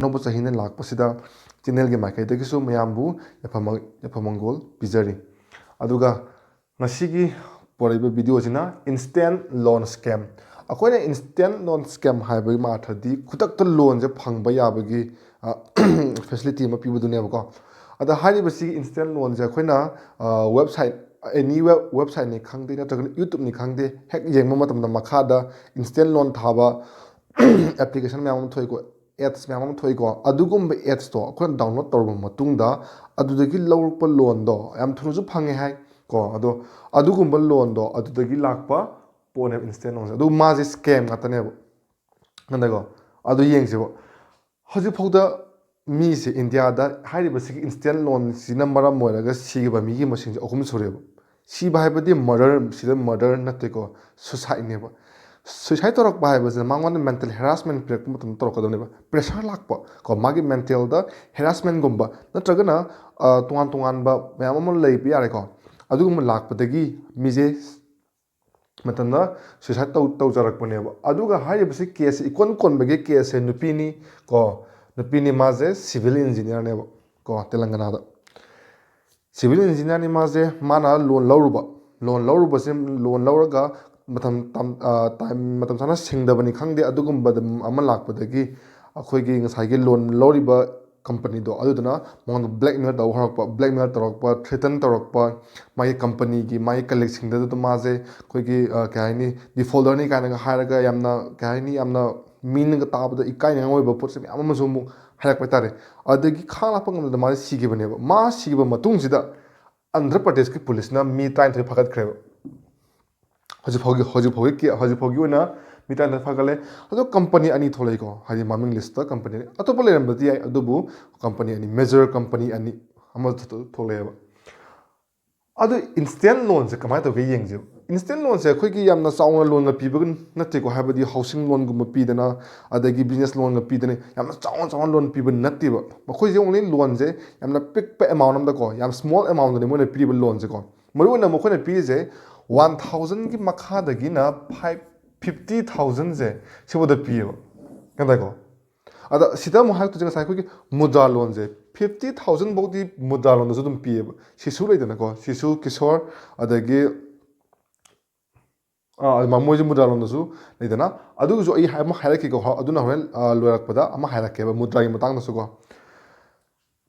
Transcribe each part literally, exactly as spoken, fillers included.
ꯑꯅꯧꯕ ꯆꯍꯤꯅ ꯂꯥꯛꯄꯁꯤꯗ channelꯒꯤ ꯃꯥꯏꯀꯩꯗꯒꯤꯁꯨ ꯃꯌꯥꯝꯕꯨ ꯌꯥꯏꯐ ꯃꯪ-, ꯌꯥꯏꯐ ꯃꯪꯒꯣꯜ ꯄꯤꯖꯔꯤ꯫ ꯑꯗꯨꯒ ꯉꯁꯤꯒꯤ ꯄꯣꯔꯛꯏꯕ videoꯁꯤꯅ instant loan scam꯫ ꯑꯩꯈꯣꯏꯅ instant loan scam ꯍꯥꯏꯕꯒꯤ ꯑꯔꯊꯗꯤ ꯈꯨꯗꯛꯇ loanꯁꯦ ꯐꯪꯕ ꯌꯥꯕꯒꯤ, ꯑ, facility ꯑꯃ ꯄꯤꯕꯗꯨꯅꯦꯕꯀꯣ꯫ ꯑꯗ ꯍꯥꯏꯔꯤꯕꯁꯤꯒꯤ instant loanꯁꯦ ꯑꯩꯈꯣꯏꯅ, ꯑ, website, any web-, websiteꯅꯤ ꯈꯪꯗꯦ, ꯅꯠꯇ꯭ꯔꯒꯅ YouTubeꯅꯤ ꯈꯪꯗꯦ, ꯍꯦꯛ ꯌꯦꯡꯕ ꯃꯇꯝꯗ ꯃꯈꯥꯗ instant loan ꯊꯥꯕ application ꯃꯌꯥꯝ ꯑꯃ ꯊꯣꯛꯏꯀꯣ, ads ꯃꯌꯥꯝ ꯑꯃ ꯊꯣꯛꯏꯀꯣ, ꯑꯗꯨꯒꯨꯝꯕ adsꯇꯣ ꯑꯩꯈꯣꯏꯅ download ꯇꯧꯔꯕ ꯃꯇꯨꯡꯗ ꯑꯗꯨꯗꯒꯤ ꯂꯧꯔꯛꯄ loanꯗꯣ ꯌꯥꯝ ꯊꯨꯅꯁꯨ ꯐꯪꯉꯦ ꯍꯥꯏ ꯀꯣ, ꯑꯗꯣ ꯑꯗꯨꯒꯨꯝꯕ loanꯗꯣ ꯑꯗꯨꯗꯒꯤ ꯂꯥꯛꯄ ꯄꯣꯠꯅꯦꯕ instant loanꯁꯦ꯫ ꯑꯗꯨ ꯃꯥꯁꯦ scam ꯉꯥꯛꯇꯅꯦꯕ꯫ ꯈꯪꯉꯦꯀꯣ? ꯑꯗꯨ ꯌꯦꯡꯁꯦꯕ꯫ ꯍꯧꯖꯤꯛꯐꯥꯎꯗ ꯃꯤꯁꯦ ꯏꯟꯗꯤꯌꯥꯗ ꯍꯥꯏꯔꯤꯕꯁꯤꯒꯤ instant loanꯁꯤꯅ ꯃꯔꯝ ꯑꯣꯏꯔꯒ ꯁꯤꯈꯤꯕ ꯃꯤꯒꯤ ꯃꯁꯤꯡꯁꯦ ꯑꯍꯨꯝ ꯁꯨꯔꯦꯕ꯫ ꯁꯤꯕ ꯍꯥꯏꯕꯗꯤ murder, ꯁꯤꯗ murder ꯅꯠꯇꯦꯀꯣ, suicideꯅꯦꯕ꯫ Suicide ꯇꯧꯔꯛꯄ ꯍꯥꯏꯕꯁꯤꯅ ꯃꯉꯣꯟꯗ mental harassment ꯄꯤꯔꯛꯄ ꯃꯇꯝꯗ ꯇꯧꯔꯛꯀꯗꯕꯅꯦꯕ꯫ Pressure ꯂꯥꯛꯄ ꯀꯣ, ꯃꯥꯒꯤ mentalꯗ harassmentꯒꯨꯝꯕ ꯅꯠꯇ꯭ꯔꯒꯅ, ꯑ, ꯇꯣꯉꯥꯟ ꯇꯣꯉꯥꯟꯕ ꯃꯌꯥꯝ ꯑꯃ ꯂꯩꯕ ꯌꯥꯔꯦꯀꯣ꯫ ꯑꯗꯨꯒꯨꯝꯕ ꯂꯥꯛꯄꯗꯒꯤ ꯃꯤꯁꯦ ꯃꯇꯝꯗ suicide ꯇꯧ-, ꯇꯧꯖꯔꯛꯄꯅꯦꯕ꯫ ꯑꯗꯨꯒ ꯍꯥꯏꯔꯤꯕꯁꯤ caseꯁꯦ, ꯏꯀꯣꯟ ꯀꯣꯟꯕꯒꯤ caseꯁꯦ ꯅꯨꯄꯤꯅꯤ ꯀꯣ, ꯅꯨꯄꯤꯅꯤ, ꯃꯥꯁꯦ civil engineerꯅꯦꯕ ꯀꯣ, ꯇꯦꯂꯪꯒꯅꯥꯗ꯫ Civil engineerꯅꯤ ꯃꯥꯁꯦ, ꯃꯥꯅ loan ꯂꯧꯔꯨꯕ, loan ꯂꯧꯔꯨꯕꯁꯦ, loan ꯂꯧꯔꯒ ꯃꯇꯝ ꯇꯝ-, ꯑ, time, ꯃꯇꯝ ꯆꯥꯅ ꯁꯤꯡꯗꯕꯅꯤ ꯈꯪꯗꯦ, ꯑꯗꯨꯒꯨꯝꯕꯗ ꯑꯃ ꯂꯥꯛꯄꯗꯒꯤ ꯑꯩꯈꯣꯏꯒꯤ ꯉꯁꯥꯏꯒꯤ loan ꯂꯧꯔꯤꯕ companyꯗꯣ, ꯑꯗꯨꯗꯨꯅ ꯃꯉꯣꯟꯗ blackmail ꯇꯧꯕ ꯍꯧꯔꯛꯄ, blackmail ꯇꯧꯔꯛꯄ, threaten ꯇꯧꯔꯛꯄ, ꯃꯥꯒꯤ companyꯒꯤ, ꯃꯥꯒꯤ colleagueꯁꯤꯡꯗ ꯑꯗꯨꯝ ꯃꯥꯁꯦ ꯑꯩꯈꯣꯏꯒꯤ, ꯑ, ꯀꯩ ꯍꯥꯏꯅꯤ, defaulterꯅꯤ ꯀꯥꯏꯅꯒ ꯍꯥꯏꯔꯒ ꯌꯥꯝꯅ, ꯀꯩ ꯍꯥꯏꯅꯤ, ꯌꯥꯝꯅ ꯃꯤꯅꯒ ꯇꯥꯕꯗ ꯏꯀꯥꯏꯅꯤꯡꯉꯥꯏ ꯑꯣꯏꯕ ꯄꯣꯠꯁꯦ ꯃꯌꯥꯝ ꯑꯃꯁꯨ ꯑꯃꯨꯛ ꯍꯥꯏꯔꯛꯄ ꯍꯥꯏꯇꯥꯔꯦ꯫ ꯑꯗꯒꯤ ꯈꯥꯡ ꯂꯥꯛꯄ ꯉꯝꯗꯅ ꯃꯥꯁꯦ ꯁꯤꯈꯤꯕꯅꯦꯕ꯫ ꯃꯥ ꯁꯤꯈꯤꯕ ꯃꯇꯨꯡꯁꯤꯗ ꯑꯟꯙ꯭ꯔ ꯄ꯭ꯔꯗꯦꯁꯀꯤ ꯄꯨꯂꯤꯁꯅ ꯃꯤ ꯇꯔꯥꯅꯤꯊꯣꯏ ꯐꯥꯒꯠꯈ꯭ꯔꯦꯕ꯫ ꯍꯧꯖꯤꯛ ꯐꯥꯎꯒꯤ, ꯍꯧꯖꯤꯛ ꯐꯥꯎꯒꯤ ꯀꯦ-, ꯍꯧꯖꯤꯛ ꯐꯥꯎꯒꯤ ꯑꯣꯏꯅ ꯃꯤ ꯇꯔꯥꯅꯤꯊꯣꯏ ꯐꯥꯒꯠꯂꯦ꯫ ꯑꯗꯣ company ꯑꯅꯤ ꯊꯣꯛꯂꯛꯏꯀꯣ, ꯍꯥꯏꯗꯤ ꯃꯃꯤꯡ listꯇ company ꯑꯅꯤ, ꯑꯇꯣꯞꯄ ꯂꯩꯔꯝꯕꯗꯤ ꯌꯥꯏ, ꯑꯗꯨꯕꯨ company ꯑꯅꯤ, major company ꯑꯅꯤ ꯑꯃ ꯊꯣ-, ꯊꯣꯛꯂꯛꯑꯦꯕ꯫ ꯑꯗꯨ instant loanꯁꯦ ꯀꯃꯥꯏꯅ ꯇꯧꯒꯦ ꯌꯦꯡꯁꯦꯕ꯫ Instant loanꯁꯦ ꯑꯩꯈꯣꯏꯒꯤ ꯌꯥꯝꯅ ꯆꯥꯎꯅ loanꯒ ꯄꯤꯕ ꯅꯠꯇꯦꯀꯣ, ꯍꯥꯏꯕꯗꯤ housing loanꯒꯨꯝꯕ ꯄꯤꯗꯅ, ꯑꯗꯒꯤ business loanꯒ ꯄꯤꯗꯅ ꯌꯥꯝꯅ ꯆꯥꯎꯅ ꯆꯥꯎꯅ loan ꯄꯤꯕ ꯅꯠꯇꯦꯕ꯫ ꯃꯈꯣꯏꯁꯦ only loanꯁꯦ ꯌꯥꯝꯅ ꯄꯤꯛꯄ amount ꯑꯃꯗꯀꯣ, ꯌꯥꯝ small amountꯅꯤ ꯃꯣꯏꯅ ꯄꯤꯔꯤꯕ loanꯁꯦꯀꯣ꯫ ꯃꯔꯨꯑꯣꯏꯅ ꯃꯈꯣꯏꯅ ꯄꯤꯔꯤꯁꯦ one thousandꯒꯤ ꯃꯈꯥꯗꯒꯤꯅ five, fifty thousandꯁꯦ ꯁꯤꯐꯥꯎꯗ ꯄꯤꯌꯦꯕ꯫ ꯒ꯭ꯌꯥꯟ ꯇꯥꯏꯀꯣ? ꯑꯗ ꯁꯤꯗ ꯑꯃꯨꯛ ꯍꯥꯏꯔꯛꯇꯣꯏꯁꯦ ꯉꯁꯥꯏ ꯑꯩꯈꯣꯏꯒꯤ ꯃꯨꯗ꯭ꯔꯥ ꯂꯣꯟꯁꯦ, ꯐꯤꯐꯇꯤ ꯊꯥꯎꯖꯟ ꯐꯥꯎꯗꯤ ꯃꯨꯗ꯭ꯔꯥ ꯂꯣꯟꯗꯁꯨ ꯑꯗꯨꯝ ꯄꯤꯌꯦꯕ꯫ ꯁꯤꯁꯨ ꯂꯩꯗꯅꯀꯣ, ꯁꯤꯁꯨ, ꯀꯤꯁꯣꯔ, ꯑꯗꯒꯤ ꯑꯥ, ꯑꯗꯨꯃꯥꯏꯅ ꯃꯣꯏꯁꯦ ꯃꯨꯗ꯭ꯔꯥ ꯂꯣꯟꯗꯁꯨ ꯂꯩꯗꯅ꯫ ꯑꯗꯨꯒꯤꯁꯨ ꯑꯩ ꯑꯃ ꯍꯥꯏꯔꯛꯀꯦꯀꯣ, ꯑꯗꯨꯅ ꯍꯣꯔꯦꯟ, ꯑꯥ, ꯂꯣꯏꯔꯛꯄꯗ ꯑꯃ ꯍꯥꯏꯔꯛꯀꯦꯕ ꯃꯨꯗ꯭ꯔꯥꯒꯤ ꯃꯇꯥꯡꯗꯁꯨꯀꯣ꯫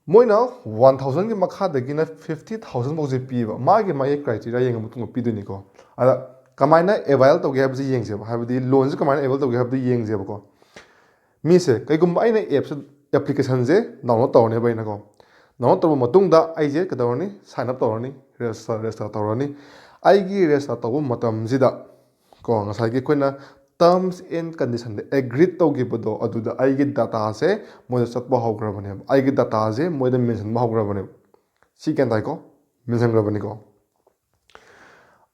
ꯃꯣꯏꯅ ꯋꯥꯟ ꯊꯥꯎꯖꯟꯒꯤ ꯃꯈꯥꯗꯒꯤꯅ ꯐꯤꯐꯇꯤ ꯊꯥꯎꯖꯟ ꯐꯥꯎꯁꯦ ꯄꯤꯌꯦꯕ꯫ ꯃꯥꯒꯤ, ꯃꯥꯒꯤ criteria ꯌꯦꯡꯉ ꯃꯇꯨꯡꯗ ꯄꯤꯗꯣꯏꯅꯤꯀꯣ꯫ ꯑꯗ ꯀꯃꯥꯏꯅ avail ꯇꯧꯒꯦ ꯍꯥꯏꯕꯁꯤ ꯌꯦꯡꯁꯦꯕ, ꯍꯥꯏꯕꯗꯤ ꯂꯣꯟꯁꯦ ꯀꯃꯥꯏꯅ avail ꯇꯧꯒꯦ ꯍꯥꯏꯕꯗꯨ ꯌꯦꯡꯁꯦꯕꯀꯣ꯫ ꯃꯤꯁꯦ, ꯀꯩꯒꯨꯝꯕ ꯑꯩꯅ appꯁꯦ, applicationꯁꯦ download ꯇꯧꯔꯅꯦꯕ ꯑꯩꯅꯀꯣ꯫ Download ꯇꯧꯔꯕ ꯃꯇꯨꯡꯗ ꯑꯩꯁꯦ ꯀꯩꯗꯧꯔꯅꯤ? Sign up ꯇꯧꯔꯅꯤ, register, register ꯇꯧꯔꯅꯤ꯫ ꯑꯩꯒꯤ register ꯇꯧꯕ ꯃꯇꯝꯁꯤꯗ ꯀꯣ, ꯉꯁꯥꯏꯒꯤ ꯑꯩꯈꯣꯏꯅ terms and conditionꯗ agree ꯇꯧꯈꯤꯕꯗꯣ, ꯑꯗꯨꯗ ꯑꯩꯒꯤ dataꯁꯦ ꯃꯣꯏꯗ ꯆꯠꯄ ꯍꯧꯈ꯭ꯔꯕꯅꯦꯕ, ꯑꯩꯒꯤ dataꯁꯦ ꯃꯣꯏꯗ ꯃꯦꯟꯁꯤꯟꯕ ꯍꯧꯈ꯭ꯔꯕꯅꯦꯕ꯫ ꯁꯤ ꯒ꯭ꯌꯥꯟ ꯇꯥꯏꯀꯣ? ꯃꯦꯟꯁꯤꯟꯈ꯭ꯔꯕꯅꯤꯀꯣ꯫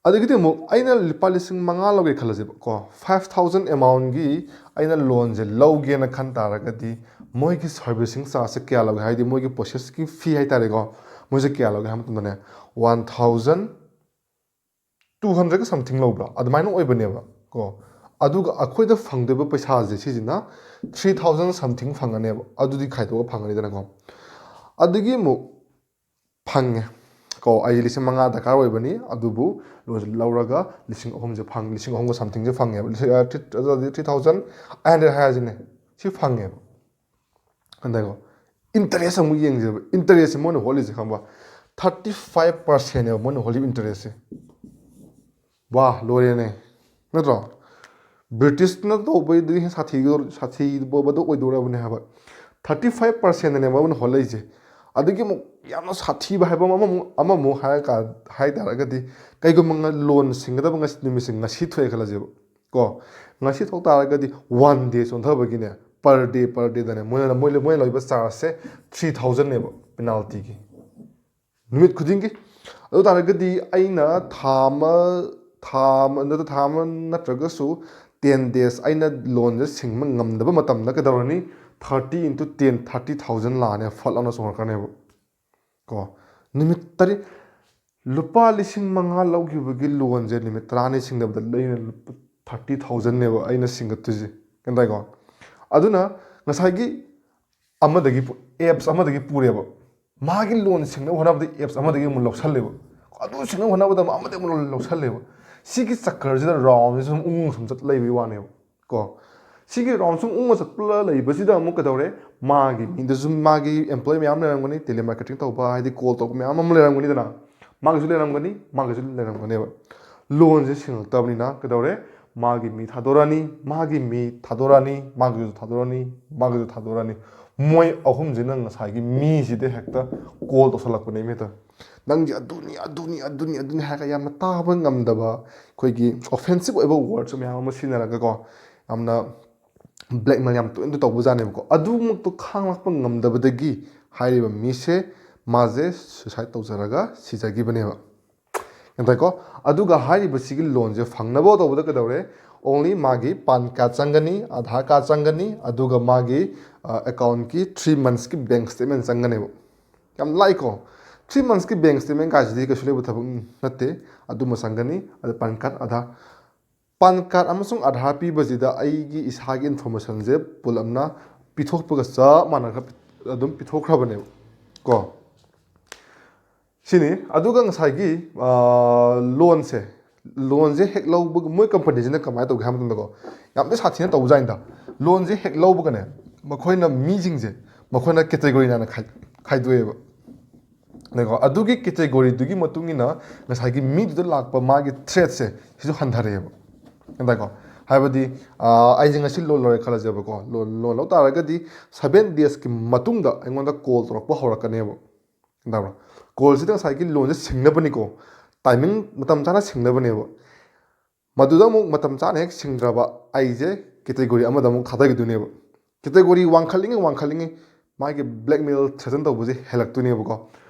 ꯑꯗꯒꯤꯗꯤ ꯑꯃꯨꯛ ꯑꯩꯅ ꯂꯨꯄꯥ ꯂꯤꯁꯤꯡ ꯃꯉꯥ ꯂꯧꯒꯦ ꯈꯜꯂꯁꯦꯕꯀꯣ, five thousand amountꯒꯤ ꯑꯩꯅ ꯂꯣꯟꯁꯦ ꯂꯧꯒꯦꯅ ꯈꯟ ꯇꯥꯔꯒꯗꯤ ꯃꯣꯏꯒꯤ servicing chargeꯁꯦ ꯀꯌꯥ ꯂꯧꯒꯦ, ꯍꯥꯏꯗꯤ ꯃꯣꯏꯒꯤ processꯀꯤ fee ꯍꯥꯏꯇꯥꯔꯦꯀꯣ, ꯃꯣꯏꯁꯦ ꯀꯌꯥ ꯂꯧꯒꯦ ꯍꯥꯏꯕ ꯃꯇꯝꯗꯅꯦ, one thousand two hundredꯒ something ꯂꯧꯕ꯭ꯔꯥ, ꯑꯗꯨꯃꯥꯏꯅ ꯑꯣꯏꯕꯅꯦꯕ ꯀꯣ꯫ ꯑꯗꯨꯒ ꯑꯩꯈꯣꯏꯗ ꯐꯪꯗꯣꯏꯕ ꯄꯩꯁꯥꯁꯦ ꯁꯤꯁꯤꯅ three thousand something ꯐꯪꯒꯅꯦꯕ, ꯑꯗꯨꯗꯤ ꯈꯥꯏꯗꯣꯛꯑꯒ ꯐꯪꯒꯅꯤꯗꯅꯀꯣ꯫ ꯑꯗꯒꯤ ꯑꯃꯨꯛ ꯐꯪꯉꯦ ꯀꯣ, ꯑꯩ ꯂꯤꯁꯤꯡ ꯃꯉꯥ ꯗꯔꯀꯥꯔ ꯑꯣꯏꯕꯅꯤ, ꯑꯗꯨꯕꯨ ꯂꯣꯟꯁꯦ ꯂꯧꯔꯒ ꯂꯤꯁꯤꯡ ꯑꯍꯨꯝꯁꯦ ꯐꯪ-, ꯂꯤꯁꯤꯡ ꯑꯍꯨꯝꯒ somethingꯁꯦ ꯐꯪꯉꯦꯕ꯫ ꯂꯤꯁꯤꯡ, ꯑ, three, ꯑꯗꯨꯗꯤ three thousand eight hundred ꯍꯥꯏꯔꯁꯤꯅꯦ, ꯁꯤ ꯐꯪꯉꯦꯕ꯫ ꯑꯗꯩꯀꯣ, interest ꯑꯃꯨꯛ ꯌꯦꯡꯁꯦꯕ꯫ Interestꯁꯦ ꯃꯣꯏꯅ ꯍꯣꯠꯂꯤꯁꯦ ꯈꯪꯕ, thirty five percentꯅꯦꯕ ꯃꯣꯏꯅ ꯍꯣꯠꯂꯤꯕ interestꯁꯦ꯫ ꯋꯥ, ꯂꯣꯏꯔꯦꯅꯦ, ꯅꯠꯇ꯭ꯔꯣ? ꯕ꯭ꯔꯤꯇꯤꯁꯅ ꯇꯧꯕꯩꯗꯨꯗꯤ ꯍꯦꯟꯅ ꯁꯥꯊꯤ-, ꯁꯥꯊꯤꯕꯗꯣ ꯑꯣꯏꯗꯣꯔꯕꯅꯦ ꯍꯥꯏꯕ꯫ Thirty five percentꯅꯦꯕ ꯃꯣꯏꯅ ꯍꯣꯠꯂꯛꯏꯁꯦ꯫ ꯑꯗꯒꯤ ꯑꯃꯨꯛ ꯌꯥꯝꯅ ꯁꯥꯊꯤꯕ ꯍꯥꯏꯕ ꯑꯃꯃꯨꯛ, ꯑꯃꯃꯨꯛ ꯍꯥꯏꯔꯀꯥꯟ-, ꯍꯥꯏ ꯇꯥꯔꯒꯗꯤ, ꯀꯩꯒꯨꯝꯕ ꯉ-, ꯂꯣꯟ ꯁꯤꯡꯒꯗꯕ ꯉꯁꯤ, ꯅꯨꯃꯤꯠꯁꯦ ꯉꯁꯤ ꯊꯣꯛꯑꯦ ꯈꯜꯂꯁꯦꯕ ꯀꯣ꯫ ꯉꯁꯤ ꯊꯣꯛ ꯇꯥꯔꯒꯗꯤ one day ꯆꯣꯟꯊꯕꯒꯤꯅꯦ, per day, per dayꯗꯅꯦ ꯃꯣꯏꯅ, ꯃꯣꯏ, ꯃꯣꯏꯅ ꯂꯧꯔꯤꯕ chargeꯁꯦ three thousandꯅꯦꯕ penaltyꯒꯤ꯫ ꯅꯨꯃꯤꯠ ꯈꯨꯗꯤꯡꯒꯤ꯫ ꯑꯗꯨ ꯇꯥꯔꯒꯗꯤ ꯑꯩꯅ ꯊꯥ ꯑꯃ, ꯊꯥ ꯑꯃ ꯅꯠꯇ꯭ꯔ-, ꯊꯥ ꯑꯃ ꯅꯠꯇ꯭ꯔꯒꯁꯨ ten days ꯑꯩꯅ ꯂꯣꯟꯁꯦ ꯁꯤꯡꯕ ꯉꯝꯗꯕ ꯃꯇꯝꯗ ꯀꯩꯗꯧꯔꯅꯤ? Thirty into ten, thirty thousand ꯂꯥꯛꯑꯅꯦ, ꯐꯠ ꯂꯥꯎꯅ ꯆꯣꯡꯉꯛꯀꯅꯦꯕ ꯀꯣ꯫ ꯅꯨꯃꯤꯠ ꯇꯔꯦꯠ, ꯂꯨꯄꯥ ꯂꯤꯁꯤꯡ ꯃꯉꯥ ꯂꯧꯈꯤꯕꯒꯤ ꯂꯣꯟꯁꯦ ꯅꯨꯃꯤꯠ ꯇꯔꯥꯅꯤ ꯁꯤꯡꯗꯕꯗ ꯑꯩꯅ ꯂꯨꯄꯥ thirty thousandꯅꯦꯕ ꯑꯩꯅ ꯁꯤꯡꯒꯠꯇꯣꯏꯁꯦ꯫ ꯒ꯭ꯌꯥꯟ ꯇꯥꯏꯀꯣ? ꯑꯗꯨꯅ ꯉꯁꯥꯏꯒꯤ ꯑꯃꯗꯒꯤ ꯑꯦꯞꯁ ꯑꯃꯗꯒꯤ ꯄꯨꯔꯦꯕ, ꯃꯥꯒꯤ ꯂꯣꯟ ꯁꯤꯡꯅꯕ ꯍꯣꯠꯅꯕꯗ ꯑꯦꯞꯁ ꯑꯃꯗꯒꯤ ꯑꯃꯨꯛ ꯂꯧꯁꯜꯂꯦꯕ, ꯑꯗꯨ ꯁꯤꯡꯅꯕ ꯍꯣꯠꯅꯕꯗ ꯑꯃꯗꯒꯤ ꯑꯃꯨꯛ ꯂꯧꯁꯜꯂꯦꯕ꯫ ꯁꯤꯒꯤ ꯆꯛꯀꯔꯁꯤꯗ ꯔꯥꯎꯟꯁꯦ ꯁꯨꯝ ꯎꯪꯉ ꯁꯨꯝ ꯆꯠ ꯂꯩꯕꯒꯤ ꯋꯥꯅꯦꯕ ꯀꯣ꯫ ꯁꯤꯒꯤ ꯔꯥꯎꯟ ꯁꯨꯝ ꯎꯪꯉ ꯆꯠꯄ ꯂꯩꯕꯁꯤꯗ ꯑꯃꯨꯛ ꯀꯩꯗꯧꯔꯦ? ꯃꯥꯒꯤ ꯃꯤꯗꯁꯨ ꯃꯥꯒꯤ ꯑꯦꯝꯄ꯭ꯂꯣꯌꯤ ꯃꯌꯥꯝ ꯂꯩꯔꯝꯒꯅꯤ, ꯇꯦꯂꯤꯃꯥꯔꯀꯦꯇꯤꯡ ꯇꯧꯕ, ꯍꯥꯏꯗꯤ ꯀꯣꯜ ꯇꯧꯕ ꯃꯌꯥꯝ ꯑꯃ ꯂꯩꯔꯝꯒꯅꯤꯗꯅ, ꯃꯥꯒꯤꯁꯨ ꯂꯩꯔꯝꯒꯅꯤ, ꯃꯥꯒꯤꯁꯨ ꯂꯩꯔꯝꯒꯅꯦꯕ꯫ ꯂꯣꯟꯁꯦ ꯁꯤꯡꯉꯛꯇꯕꯅꯤꯅ ꯀꯩꯗꯧꯔꯦ? ꯃꯥꯒꯤ ꯃꯤ ꯊꯥꯗꯣꯔꯛꯑꯅꯤ, ꯃꯥꯒꯤ ꯃꯤ ꯊꯥꯗꯣꯔꯛꯑꯅꯤ, ꯃꯥꯒꯤꯁꯨ ꯊꯥꯗꯣꯔꯛꯑꯅꯤ, ꯃꯥꯒꯤꯁꯨ ꯊꯥꯗꯣꯔꯛꯑꯅꯤ꯫ ꯃꯣꯏ ꯑꯍꯨꯝꯁꯤꯅ ꯉꯁꯥꯏꯒꯤ ꯃꯤꯁꯤꯗ ꯍꯦꯛꯇ ꯀꯣꯜ ꯇꯧꯁꯜꯂꯛꯄꯅꯦ ꯍꯦꯛꯇ꯫ "ꯅꯪꯒꯤ ꯑꯗꯨꯅꯤ, ꯑꯗꯨꯅꯤ, ꯑꯗꯨꯅꯤ, ꯑꯗꯨꯅꯤ" ꯍꯥꯏꯔꯒ ꯌꯥꯝꯅ ꯇꯥꯕ ꯉꯝꯗꯕ, ꯑꯩꯈꯣꯏꯒꯤ ꯑꯣꯐꯦꯟꯁꯤꯞ ꯑꯣꯏꯕ ꯋꯥꯔꯗꯁꯨ ꯃꯌꯥꯝ ꯑꯃ ꯁꯤꯖꯤꯟꯅꯔꯒꯀꯣ, ꯌꯥꯝꯅ ꯕ꯭ꯂꯦꯛꯃꯦꯜ ꯌꯥꯝ ꯇꯣꯏꯅ ꯇꯧꯕꯖꯥꯠꯅꯦꯕꯀꯣ꯫ ꯑꯗꯨꯃꯛꯇꯣ ꯈꯥꯡꯂꯛꯄ ꯉꯝꯗꯕꯗꯒꯤ ꯍꯥꯏꯔꯤꯕ ꯃꯤꯁꯦ, ꯃꯥꯁꯦ ꯁꯨꯏꯁꯥꯏꯠ ꯇꯧꯖꯔꯒ ꯁꯤꯖꯈꯤꯕꯅꯦꯕ꯫ ꯒ꯭ꯌꯥꯟ ꯇꯥꯏꯀꯣ? ꯑꯗꯨꯒ ꯍꯥꯏꯔꯤꯕꯁꯤꯒꯤ ꯂꯣꯟꯁꯦ ꯐꯪꯅꯕ ꯇꯧꯕꯗ ꯀꯩꯗꯧꯔꯦ? ꯑꯣꯡꯂꯤ ꯃꯥꯒꯤ ꯄꯥꯟ ꯀꯥꯔꯗ ꯆꯪꯒꯅꯤ, ꯑꯙꯥꯔ ꯀꯥꯔꯗ ꯆꯪꯒꯅꯤ, ꯑꯗꯨꯒ ꯃꯥꯒꯤ ꯑꯦꯀꯥꯎꯟꯀꯤ ꯊ꯭ꯔꯤ ꯃꯟꯁꯀꯤ ꯕꯦꯡ ꯁ꯭ꯇꯦꯠꯃꯦꯟ ꯆꯪꯒꯅꯦꯕ꯫ ꯌꯥꯝ ꯂꯥꯏꯀꯣ꯫ ꯊ꯭ꯔꯤ ꯃꯟꯁꯀꯤ ꯕꯦꯡ ꯁ꯭ꯇꯦꯠꯃꯦꯟ ꯀꯥꯏꯁꯤꯗꯤ ꯀꯩꯁꯨ ꯂꯩꯕ ꯊꯕꯛ ꯅꯠꯇꯦ꯫ ꯑꯗꯨꯃ ꯆꯪꯒꯅꯤ, ꯑꯗ PAN card, Aadhaar, PAN card ꯑꯃꯁꯨꯡ ꯑꯙꯥꯔ ꯄꯤꯕꯁꯤꯗ ꯑꯩꯒꯤ ꯏꯁꯥꯒꯤ ꯏꯟꯐꯣꯔꯃꯦꯁꯟꯁꯦ ꯄꯨꯂꯞꯅ ꯄꯤꯊꯣꯛꯄꯒ ꯆꯞ ꯃꯥꯟꯅꯅ ꯑꯗꯨꯝ ꯄꯤꯊꯣꯛꯈ꯭ꯔꯕꯅꯦꯕ ꯀꯣ꯫ ꯁꯤꯅꯤ꯫ ꯑꯗꯨꯒ ꯉꯁꯥꯏꯒꯤ ꯂꯣꯟꯁꯦ, ꯂꯣꯟꯁꯦ ꯍꯦꯛ ꯂꯧꯕꯒ ꯃꯣꯏ ꯀꯝꯄꯅꯤꯁꯤꯅ ꯀꯃꯥꯏꯅ ꯇꯧꯒꯦ ꯍꯥꯏꯕ ꯃꯇꯝꯗꯀꯣ, ꯌꯥꯝ ꯊꯤ ꯁꯥꯊꯤꯅ ꯇꯧꯕꯖꯥꯠꯅꯤꯗ꯫ ꯂꯣꯟꯁꯦ ꯍꯦꯛ ꯂꯧꯕꯒꯅꯦ, ꯃꯈꯣꯏꯅ ꯃꯤꯁꯤꯡꯁꯦ ꯃꯈꯣꯏꯅ ꯀꯦꯇꯦꯒꯣꯔꯤ ꯅꯥꯏꯅ ꯈꯥꯏ-, ꯈꯥꯏꯗꯣꯛꯑꯦꯕ꯫ ꯅꯦꯀꯣ? ꯑꯗꯨꯒꯤ ꯀꯦꯇꯦꯒꯣꯔꯤꯗꯨꯒꯤ ꯃꯇꯨꯡ ꯏꯟꯅ ꯉꯁꯥꯏꯒꯤ ꯃꯤꯗꯨꯗ ꯂꯥꯛꯄ ꯃꯥꯒꯤ ꯊ꯭ꯔꯦꯠꯁꯦ ꯁꯤꯁꯨ ꯍꯟꯊꯔꯛꯑꯦꯕ꯫ ꯒ꯭ꯌꯥꯟ ꯇꯥꯏꯀꯣ? ꯍꯥꯏꯕꯗꯤ, ꯑꯥ, ꯑꯩꯁꯦ ꯉꯁꯤ ꯂꯣꯟ ꯂꯧꯔꯦ ꯈꯜꯂꯁꯦꯕꯀꯣ, ꯂꯣꯟ, ꯂꯣꯟ ꯂꯧ ꯇꯥꯔꯒꯗꯤ ꯁꯚꯦꯟ ꯗꯦꯖꯀꯤ ꯃꯇꯨꯡꯗ ꯑꯩꯉꯣꯟꯗ ꯀꯣꯜ ꯇꯧꯔꯛꯄ ꯍꯧꯔꯛꯀꯅꯦꯕ꯫ ꯒ꯭ꯌꯥꯟ ꯇꯥꯕ꯭ꯔꯣ? ꯀꯣꯜꯁꯤꯗ ꯉꯁꯥꯏꯒꯤ ꯂꯣꯟꯁꯦ ꯁꯤꯡꯅꯕꯅꯤꯀꯣ, ꯇꯥꯏꯃꯤꯡ ꯃꯇꯝ ꯆꯥꯅ ꯁꯤꯡꯅꯕꯅꯦꯕ꯫ ꯃꯗꯨꯗ ꯑꯃꯨꯛ ꯃꯇꯝ ꯆꯥꯅ ꯍꯦꯛ ꯁꯤꯡꯗ꯭ꯔꯕ ꯑꯩꯁꯦ ꯀꯦꯇꯦꯒꯣꯔꯤ ꯑꯃꯗ ꯑꯃꯨꯛ ꯊꯥꯗꯈꯤꯗꯣꯏꯅꯦꯕ꯫ ꯀꯦꯇꯦꯒꯣꯔꯤ ꯋꯥꯡꯈꯠꯂꯤꯉꯩ ꯋꯥꯡꯈꯠꯂꯤꯉꯩ ꯃꯥꯒꯤ ꯕ꯭ꯂꯦꯛꯃꯦꯜ ꯊ꯭ꯔꯦꯇꯟ ꯇꯧꯕꯁꯦ ꯍꯦꯜꯂꯛꯇꯣꯏꯅꯦꯕꯀꯣ꯫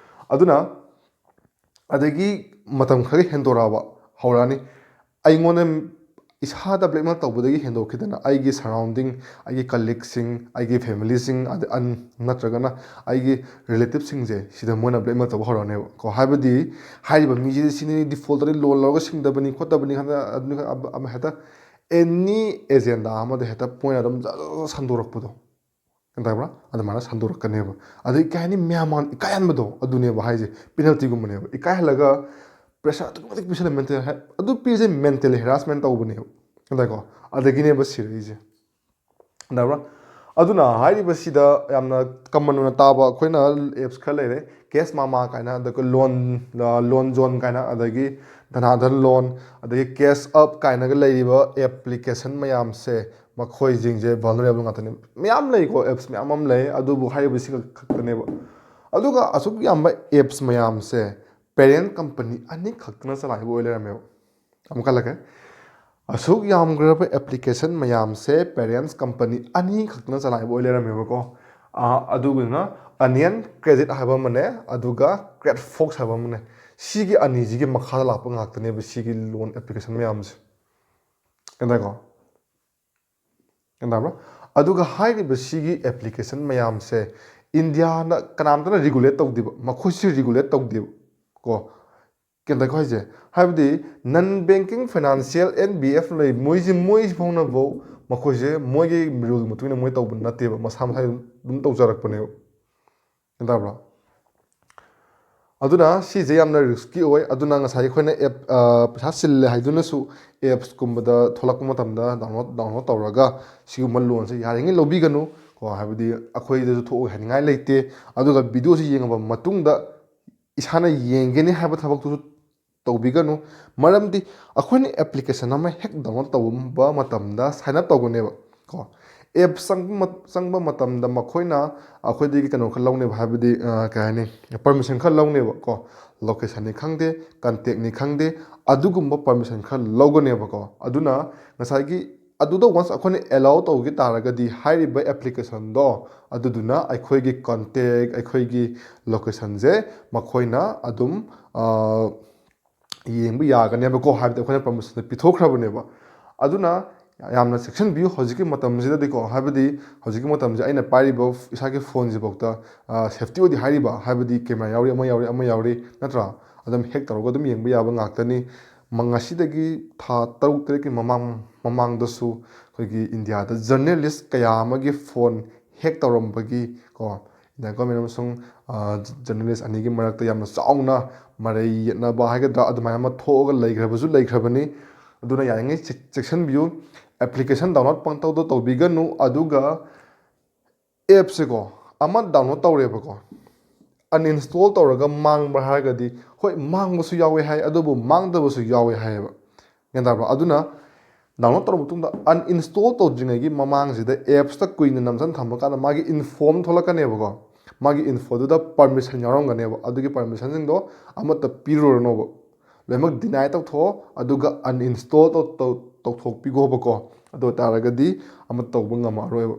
ꯑꯗꯨꯅ ꯑꯗꯒꯤ ꯃꯇꯝ ꯈꯔ ꯍꯦꯟꯗꯣꯔꯛꯑꯕ ꯍꯧꯔꯛꯑꯅꯤ꯫ ꯑꯩꯉꯣꯟꯗ ꯏꯁꯥꯗ ꯕ꯭ꯂꯦꯛꯃꯦꯜ ꯇꯧꯕꯗꯒꯤ ꯍꯦꯟꯗꯣꯛꯈꯤꯗꯅ ꯑꯩꯒꯤ ꯁꯔꯥꯎꯟꯗꯤꯡ, ꯑꯩꯒꯤ ꯀꯂꯤꯛꯁꯤꯡ, ꯑꯩꯒꯤ ꯐꯦꯃꯤꯂꯤꯁꯤꯡ, ꯑꯗ-, ꯑꯟ-, ꯅꯠꯇ꯭ꯔꯒꯅ ꯑꯩꯒꯤ ꯔꯤꯂꯦꯇꯤꯞꯁꯤꯡꯁꯦ ꯁꯤꯗ ꯃꯣꯏꯅ ꯕ꯭ꯂꯦꯛꯃꯦꯜ ꯇꯧꯕ ꯍꯧꯔꯛꯑꯅꯦꯕ ꯀꯣ꯫ ꯍꯥꯏꯕꯗꯤ ꯍꯥꯏꯔꯤꯕ ꯃꯤꯁꯤꯗꯤ ꯁꯤꯅꯤ, ꯗꯤꯐꯣꯜꯇꯔꯤ ꯂꯣꯟ ꯂꯧꯔꯒ ꯁꯤꯡꯗꯕꯅꯤ ꯈꯣꯠꯇꯕꯅꯤ ꯈꯟꯗ ꯑꯗꯨꯅꯤ ꯈꯟꯗ ꯑꯃ ꯍꯦꯛꯇ ꯑꯦꯅꯤ ꯑꯦꯖꯦꯟꯗꯥ ꯑꯃꯗ ꯍꯦꯛꯇ ꯃꯣꯏꯅ ꯑꯗꯨꯝ ꯖꯔ ꯖꯔ ꯁꯟꯗꯣꯔꯛꯄꯗꯣ꯫ ꯒ꯭ꯌꯥꯟ ꯇꯥꯕ꯭ꯔꯥ? ꯑꯗꯨꯃꯥꯏꯅ ꯁꯟꯗꯣꯔꯛꯀꯅꯦꯕ꯫ ꯑꯗꯩ ꯀꯩ ꯍꯥꯏꯅꯤ, ꯃꯌꯥꯝ ꯃꯥꯡꯗ ꯏꯀꯥꯏꯍꯟꯕꯗꯣ, ꯑꯗꯨꯅꯦꯕ ꯍꯥꯏꯁꯦ, ꯄꯦꯅꯥꯜꯇꯤꯒꯨꯝꯕꯅꯦꯕ꯫ ꯏꯀꯥꯏꯍꯜꯂꯒ ꯄ꯭ꯔꯦꯁꯔ ꯑꯗꯨꯛꯀꯤ ꯃꯇꯤꯛ ꯄꯤꯁꯜꯂꯦ, ꯃꯦꯟꯇꯦꯜ ꯍꯦ-, ꯑꯗꯨ ꯄꯤꯔꯤꯁꯦ ꯃꯦꯟꯇꯦꯜ ꯍꯦꯔꯥꯁꯃꯦꯟ ꯇꯧꯕꯅꯦꯕ꯫ ꯒ꯭ꯌꯥꯟ ꯇꯥꯏꯀꯣ? ꯑꯗꯒꯤꯅꯦꯕ ꯁꯤꯔꯛꯏꯁꯦ꯫ ꯒ꯭ꯌꯥꯟ ꯇꯥꯕ꯭ꯔꯥ? ꯑꯗꯨꯅ ꯍꯥꯏꯔꯤꯕꯁꯤꯗ ꯌꯥꯝꯅ ꯀꯃꯟ ꯑꯣꯏꯅ ꯇꯥꯕ ꯑꯩꯈꯣꯏꯅ ꯑꯦꯞꯁ ꯈꯔ ꯂꯩꯔꯦ, ꯀꯦꯁ ꯃꯥꯃꯥ ꯀꯥꯏꯅ, ꯑꯗꯨꯒ ꯂꯣꯟ, ꯂꯣꯟ ꯖꯣꯟ ꯀꯥꯏꯅ, ꯑꯗꯒꯤ ꯙꯅꯥꯙꯟ ꯂꯣꯟ, ꯑꯗꯒꯤ ꯀꯦꯁ ꯑꯞ ꯀꯥꯏꯅꯒ ꯂꯩꯔꯤꯕ ꯑꯦꯄ꯭ꯂꯤꯀꯦꯁꯟ ꯃꯌꯥꯝꯁꯦ, ꯃꯈꯣꯏꯁꯤꯡꯁꯦ ꯚꯜꯅꯔꯦꯕꯜ ꯉꯥꯛꯇꯅꯤ꯫ ꯃꯌꯥꯝ ꯂꯩꯀꯣ, ꯑꯦꯞꯁ ꯃꯌꯥꯝ ꯑꯃ ꯂꯩ, ꯑꯗꯨꯕꯨ ꯍꯥꯏꯔꯤꯕꯁꯤ ꯈꯛ-, ꯈꯛꯇꯅꯦꯕ꯫ ꯑꯗꯨꯒ ꯑꯁꯨꯛ ꯌꯥꯝꯕ ꯑꯦꯞꯁ ꯃꯌꯥꯝꯁꯦ ꯄꯦꯔꯦꯟ ꯀꯝꯄꯅꯤ ꯑꯅꯤꯈꯛꯇꯅ ꯆꯂꯥꯏꯕ ꯑꯣꯏ ꯂꯩꯔꯝꯃꯦꯕ꯫ ꯑꯃꯨꯛ ꯍꯜꯂꯛꯀꯦ꯫ ꯑꯁꯨꯛ ꯌꯥꯝꯈ꯭ꯔꯕ ꯑꯦꯄ꯭ꯂꯤꯀꯦꯁꯟ ꯃꯌꯥꯝꯁꯦ ꯄꯦꯔꯦꯟꯁ ꯀꯝꯄꯅꯤ ꯑꯅꯤꯈꯛꯇꯅ ꯆꯂꯥꯏꯕ ꯑꯣꯏ ꯂꯩꯔꯝꯃꯦꯕꯀꯣ꯫ ꯑꯥ, ꯑꯗꯨꯒꯤꯗꯨꯅ ꯑꯅꯤꯌꯟ ꯀ꯭ꯔꯦꯗꯤꯠ ꯍꯥꯏꯕ ꯑꯃꯅꯦ, ꯑꯗꯨꯒ ꯀ꯭ꯔꯦꯠ ꯐꯣꯛꯁ ꯍꯥꯏꯕ ꯑꯃꯅꯦ꯫ ꯁꯤꯒꯤ ꯑꯅꯤꯁꯤꯒꯤ ꯃꯈꯥꯗ ꯂꯥꯛꯄ ꯉꯥꯛꯇꯅꯦꯕ ꯁꯤꯒꯤ ꯂꯣꯟ ꯑꯦꯄ꯭ꯂꯤꯀꯦꯁꯟ ꯃꯌꯥꯝꯁꯦ꯫ ꯒ꯭ꯌꯥꯟ ꯇꯥꯏꯀꯣ? ꯒ꯭ꯌꯥꯟ ꯇꯥꯕ꯭ꯔꯥ? ꯑꯗꯨꯒ ꯍꯥꯏꯔꯤꯕ ꯁꯤꯒꯤ ꯑꯦꯄ꯭ꯂꯤꯀꯦꯁꯟ ꯃꯌꯥꯝꯁꯦ ꯏꯟꯗꯤꯌꯥꯅ ꯀꯅꯥꯝꯇꯅ ꯔꯤꯒꯨꯂꯦꯠ ꯇꯧꯗꯦꯕ, ꯃꯈꯣꯏꯁꯤ ꯔꯤꯒꯨꯂꯦꯠ ꯇꯧꯗꯦꯕ ꯀꯣ꯫ ꯒ꯭ꯌꯥꯟ ꯇꯥꯏꯀꯣ ꯍꯥꯏꯁꯦ? ꯍꯥꯏꯕꯗꯤ non banking financial N B F ꯂꯩ, ꯃꯣꯏꯁꯤ, ꯃꯣꯏ ꯐꯥꯎꯅꯐꯧ ꯃꯈꯣꯏꯁꯦ ꯃꯣꯏꯒꯤ ꯔꯨꯜꯒꯤ ꯃꯇꯨꯡ ꯏꯟꯅ ꯃꯣꯏ ꯇꯧꯕ ꯅꯠꯇꯦꯕ, ꯃꯁꯥ ꯃꯁꯥꯒꯤ ꯑꯗꯨꯝ ꯇꯧꯖꯔꯛꯄꯅꯦꯕ꯫ ꯒ꯭ꯌꯥꯟ ꯇꯥꯕ꯭ꯔꯥ? ꯑꯗꯨꯅ ꯁꯤꯁꯦ ꯌꯥꯝꯅ ꯔꯤꯁꯀꯤ ꯑꯣꯏ꯫ ꯑꯗꯨꯅ ꯉꯁꯥꯏ ꯑꯩꯈꯣꯏꯅ ꯑꯦꯞ, ꯑ, ꯄꯩꯁꯥ ꯆꯤꯜꯂꯦ ꯍꯥꯏꯗꯨꯅꯁꯨ ꯑꯦꯞꯁꯀꯨꯝꯕꯗ ꯊꯣꯛꯂꯛꯄ ꯃꯇꯝꯗ ꯗꯥꯎꯟꯂꯣꯗ, ꯗꯥꯎꯟꯂꯣꯗ ꯇꯧꯔꯒ ꯁꯤꯒꯨꯝꯕ ꯂꯣꯟꯁꯦ ꯌꯥꯔꯤꯉꯩ ꯂꯧꯕꯤꯒꯅꯨ ꯀꯣ꯫ ꯍꯥꯏꯕꯗꯤ ꯑꯩꯈꯣꯏꯗꯁꯨ ꯊꯣꯛꯑꯣꯏ ꯍꯥꯏꯅꯤꯡꯉꯥꯏ ꯂꯩꯇꯦ꯫ ꯑꯗꯨꯒ ꯚꯤꯗꯤꯑꯣꯁꯤ ꯌꯦꯡꯉꯕ ꯃꯇꯨꯡꯗ ꯏꯁꯥꯅ ꯌꯦꯡꯒꯅꯤ ꯍꯥꯏꯕ ꯊꯕꯛꯇꯨꯁꯨ ꯇꯧꯕꯤꯒꯅꯨ꯫ ꯃꯔꯝꯗꯤ ꯑꯩꯈꯣꯏꯅ ꯑꯦꯄ꯭ꯂꯤꯀꯦꯁꯟ ꯑꯃ ꯍꯦꯛ ꯗꯥꯎꯟꯂꯣꯗ ꯇꯧꯕ ꯃꯇꯝꯗ ꯁꯥꯏꯟ ꯑꯞ ꯇꯧꯒꯅꯦꯕ ꯀꯣ꯫ ꯑꯦꯞ ꯆꯪꯕ ꯃ-, ꯆꯪꯕ ꯃꯇꯝꯗ ꯃꯈꯣꯏꯅ ꯑꯩꯈꯣꯏꯗꯒꯤ ꯀꯩꯅꯣ ꯈꯔ ꯂꯧꯅꯦꯕ, ꯍꯥꯏꯕꯗꯤ, ꯑ, ꯀꯩ ꯍꯥꯏꯅꯤ, ꯄꯔꯃꯤꯁꯟ ꯈꯔ ꯂꯧꯅꯦꯕ ꯀꯣ꯫ ꯂꯣꯀꯦꯁꯟꯅꯤ ꯈꯪꯗꯦ, ꯀꯟꯇꯦꯛꯅꯤ ꯈꯪꯗꯦ, ꯑꯗꯨꯒꯨꯝꯕ ꯄꯔꯃꯤꯁꯟ ꯈꯔ ꯂꯧꯒꯅꯦꯕꯀꯣ꯫ ꯑꯗꯨꯅ ꯉꯁꯥꯏꯒꯤ ꯑꯗꯨꯗ ꯋꯟꯁ ꯑꯩꯈꯣꯏꯅ ꯑꯦꯂꯥꯎ ꯇꯧꯈꯤ ꯇꯥꯔꯒꯗꯤ ꯍꯥꯏꯔꯤꯕ ꯑꯦꯄ꯭ꯂꯤꯀꯦꯁꯟꯗꯣ ꯑꯗꯨꯗꯨꯅ ꯑꯩꯈꯣꯏꯒꯤ ꯀꯟꯇꯦꯛ, ꯑꯩꯈꯣꯏꯒꯤ ꯂꯣꯀꯦꯁꯟꯁꯦ ꯃꯈꯣꯏꯅ ꯑꯗꯨꯝ, ꯑ, ꯌꯦꯡꯕ ꯌꯥꯒꯅꯦꯕꯀꯣ, ꯍꯥꯏꯕꯗꯤ ꯑꯩꯈꯣꯏꯅ ꯄꯔꯃꯤꯁꯟꯁꯦ ꯄꯤꯊꯣꯛꯈ꯭ꯔꯕꯅꯦꯕ꯫ ꯑꯗꯨꯅ ꯌꯥꯝꯅ ꯆꯦꯛꯁꯤꯟꯕꯤꯌꯨ ꯍꯧꯖꯤꯛꯀꯤ ꯃꯇꯝꯁꯤꯗꯗꯤꯀꯣ, ꯍꯥꯏꯕꯗꯤ ꯍꯧꯖꯤꯛꯀꯤ ꯃꯇꯝꯁꯦ ꯑꯩꯅ ꯄꯥꯏꯔꯤꯕ ꯏꯁꯥꯒꯤ ꯐꯣꯟꯁꯤꯐꯥꯎꯗ, ꯑ, ꯁꯦꯐꯇꯤ ꯑꯣꯏꯗꯦ ꯍꯥꯏꯔꯤꯕ, ꯍꯥꯏꯕꯗꯤ ꯀꯦꯃꯦꯔꯥ ꯌꯥꯎꯔꯤ, ꯑꯃ ꯌꯥꯎꯔꯤ, ꯑꯃ ꯌꯥꯎꯔꯤ, ꯅꯠꯇ꯭ꯔꯥ? ꯑꯗꯨꯝ ꯍꯦꯛ ꯇꯧꯔꯒ ꯑꯗꯨꯝ ꯌꯦꯡꯕ ꯌꯥꯕ ꯉꯥꯛꯇꯅꯤ꯫ ꯃ-, ꯉꯁꯤꯗꯒꯤ ꯊꯥ ꯇꯔꯨꯛ ꯇꯔꯦꯠꯀꯤ ꯃꯃꯥꯡ, ꯃꯃꯥꯡꯗꯁꯨ ꯑꯩꯈꯣꯏꯒꯤ ꯏꯟꯗꯤꯌꯥꯗ ꯖꯔꯅꯦꯂꯤꯁ ꯀꯌꯥ ꯑꯃꯒꯤ ꯐꯣꯟ ꯍꯦꯛ ꯇꯧꯔꯝꯕꯒꯤ ꯀꯣ, ꯏꯟꯗꯤꯌꯥꯟ ꯒꯣꯔꯃꯦꯟ ꯑꯃꯁꯨꯡ ꯖꯔꯅꯦꯂꯤꯁ ꯑꯅꯤꯒꯤ ꯃꯔꯛꯇ ꯌꯥꯝꯅ ꯆꯥꯎꯅ ꯃꯔꯩ ꯌꯦꯠꯅꯕ ꯍꯥꯏꯒꯗ꯭ꯔꯥ, ꯑꯗꯨꯃꯥꯏꯅ ꯑꯃ ꯊꯣꯛꯑꯒ ꯂꯩꯈ꯭ꯔꯕꯁꯨ ꯂꯩꯈ꯭ꯔꯕꯅꯤ꯫ ꯑꯗꯨꯅ ꯌꯥꯔꯤꯉꯩ ꯆꯦꯛ- ꯆꯦꯛꯁꯤꯟꯕꯤꯌꯨ꯫ ꯑꯦꯄ꯭ꯂꯤꯀꯦꯁꯟ ꯗꯥꯎꯟꯂꯣꯗ ꯄꯪꯇꯧꯗ ꯇꯧꯕꯤꯒꯅꯨ꯫ ꯑꯗꯨꯒ ꯑꯦꯞꯁꯦꯀꯣ, ꯑꯃ ꯗꯥꯎꯟꯂꯣꯗ ꯇꯧꯔꯦꯕꯀꯣ, ꯑꯟꯏꯟꯁꯇꯣꯜ ꯇꯧꯔꯒ ꯃꯥꯡꯕ꯭ꯔꯥ ꯍꯥꯏꯔꯒꯗꯤ, ꯍꯣꯏ, ꯃꯥꯡꯕꯁꯨ ꯌꯥꯎꯋꯦ ꯍꯥꯏ, ꯑꯗꯨꯕꯨ ꯃꯥꯡꯗꯕꯁꯨ ꯌꯥꯎꯋꯦ ꯍꯥꯏꯌꯦꯕ꯫ ꯒ꯭ꯌꯥꯟ ꯇꯥꯕ꯭ꯔꯥ? ꯑꯗꯨꯅ ꯗꯥꯎꯟꯂꯣꯗ ꯇꯧꯔꯕ ꯃꯇꯨꯡꯗ, ꯑꯟꯏꯟꯁꯇꯣꯜ ꯇꯧꯗ꯭ꯔꯤꯉꯩꯒꯤ ꯃꯃꯥꯡꯁꯤꯗ, ꯑꯦꯞꯁꯇ ꯀꯨꯏꯅ ꯅꯝꯁꯤꯟ ꯊꯝꯕ ꯀꯥꯟꯗ, ꯃꯥꯒꯤ ꯏꯟꯐꯣ ꯑꯃ ꯊꯣꯛꯂꯛꯀꯅꯦꯕꯀꯣ꯫ ꯃꯥꯒꯤ ꯏꯟꯐꯣꯗꯨꯗ ꯄꯔꯃꯤꯁꯟ ꯌꯥꯎꯔꯝꯒꯅꯦꯕ꯫ ꯑꯗꯨꯒꯤ ꯄꯔꯃꯤꯁꯟꯁꯤꯡꯗꯣ ꯑꯃꯠꯇ ꯄꯤꯔꯨꯔꯅꯣꯕ꯫ ꯂꯣꯏꯅꯃꯛ ꯗꯤꯅꯥꯏ ꯇꯧꯊꯣꯛꯑꯣ, ꯑꯗꯨꯒ ꯑꯟꯏꯟꯁꯇꯣꯜ ꯇꯧ-, ꯇꯧ-, ꯇꯧꯊꯣꯛꯄꯤꯈꯣꯕꯀꯣ꯫ ꯑꯗꯨ ꯑꯣꯏ ꯇꯥꯔꯒꯗꯤ ꯑꯃꯠꯇ ꯇꯧꯕ ꯉꯝꯃꯔꯣꯏꯕ꯫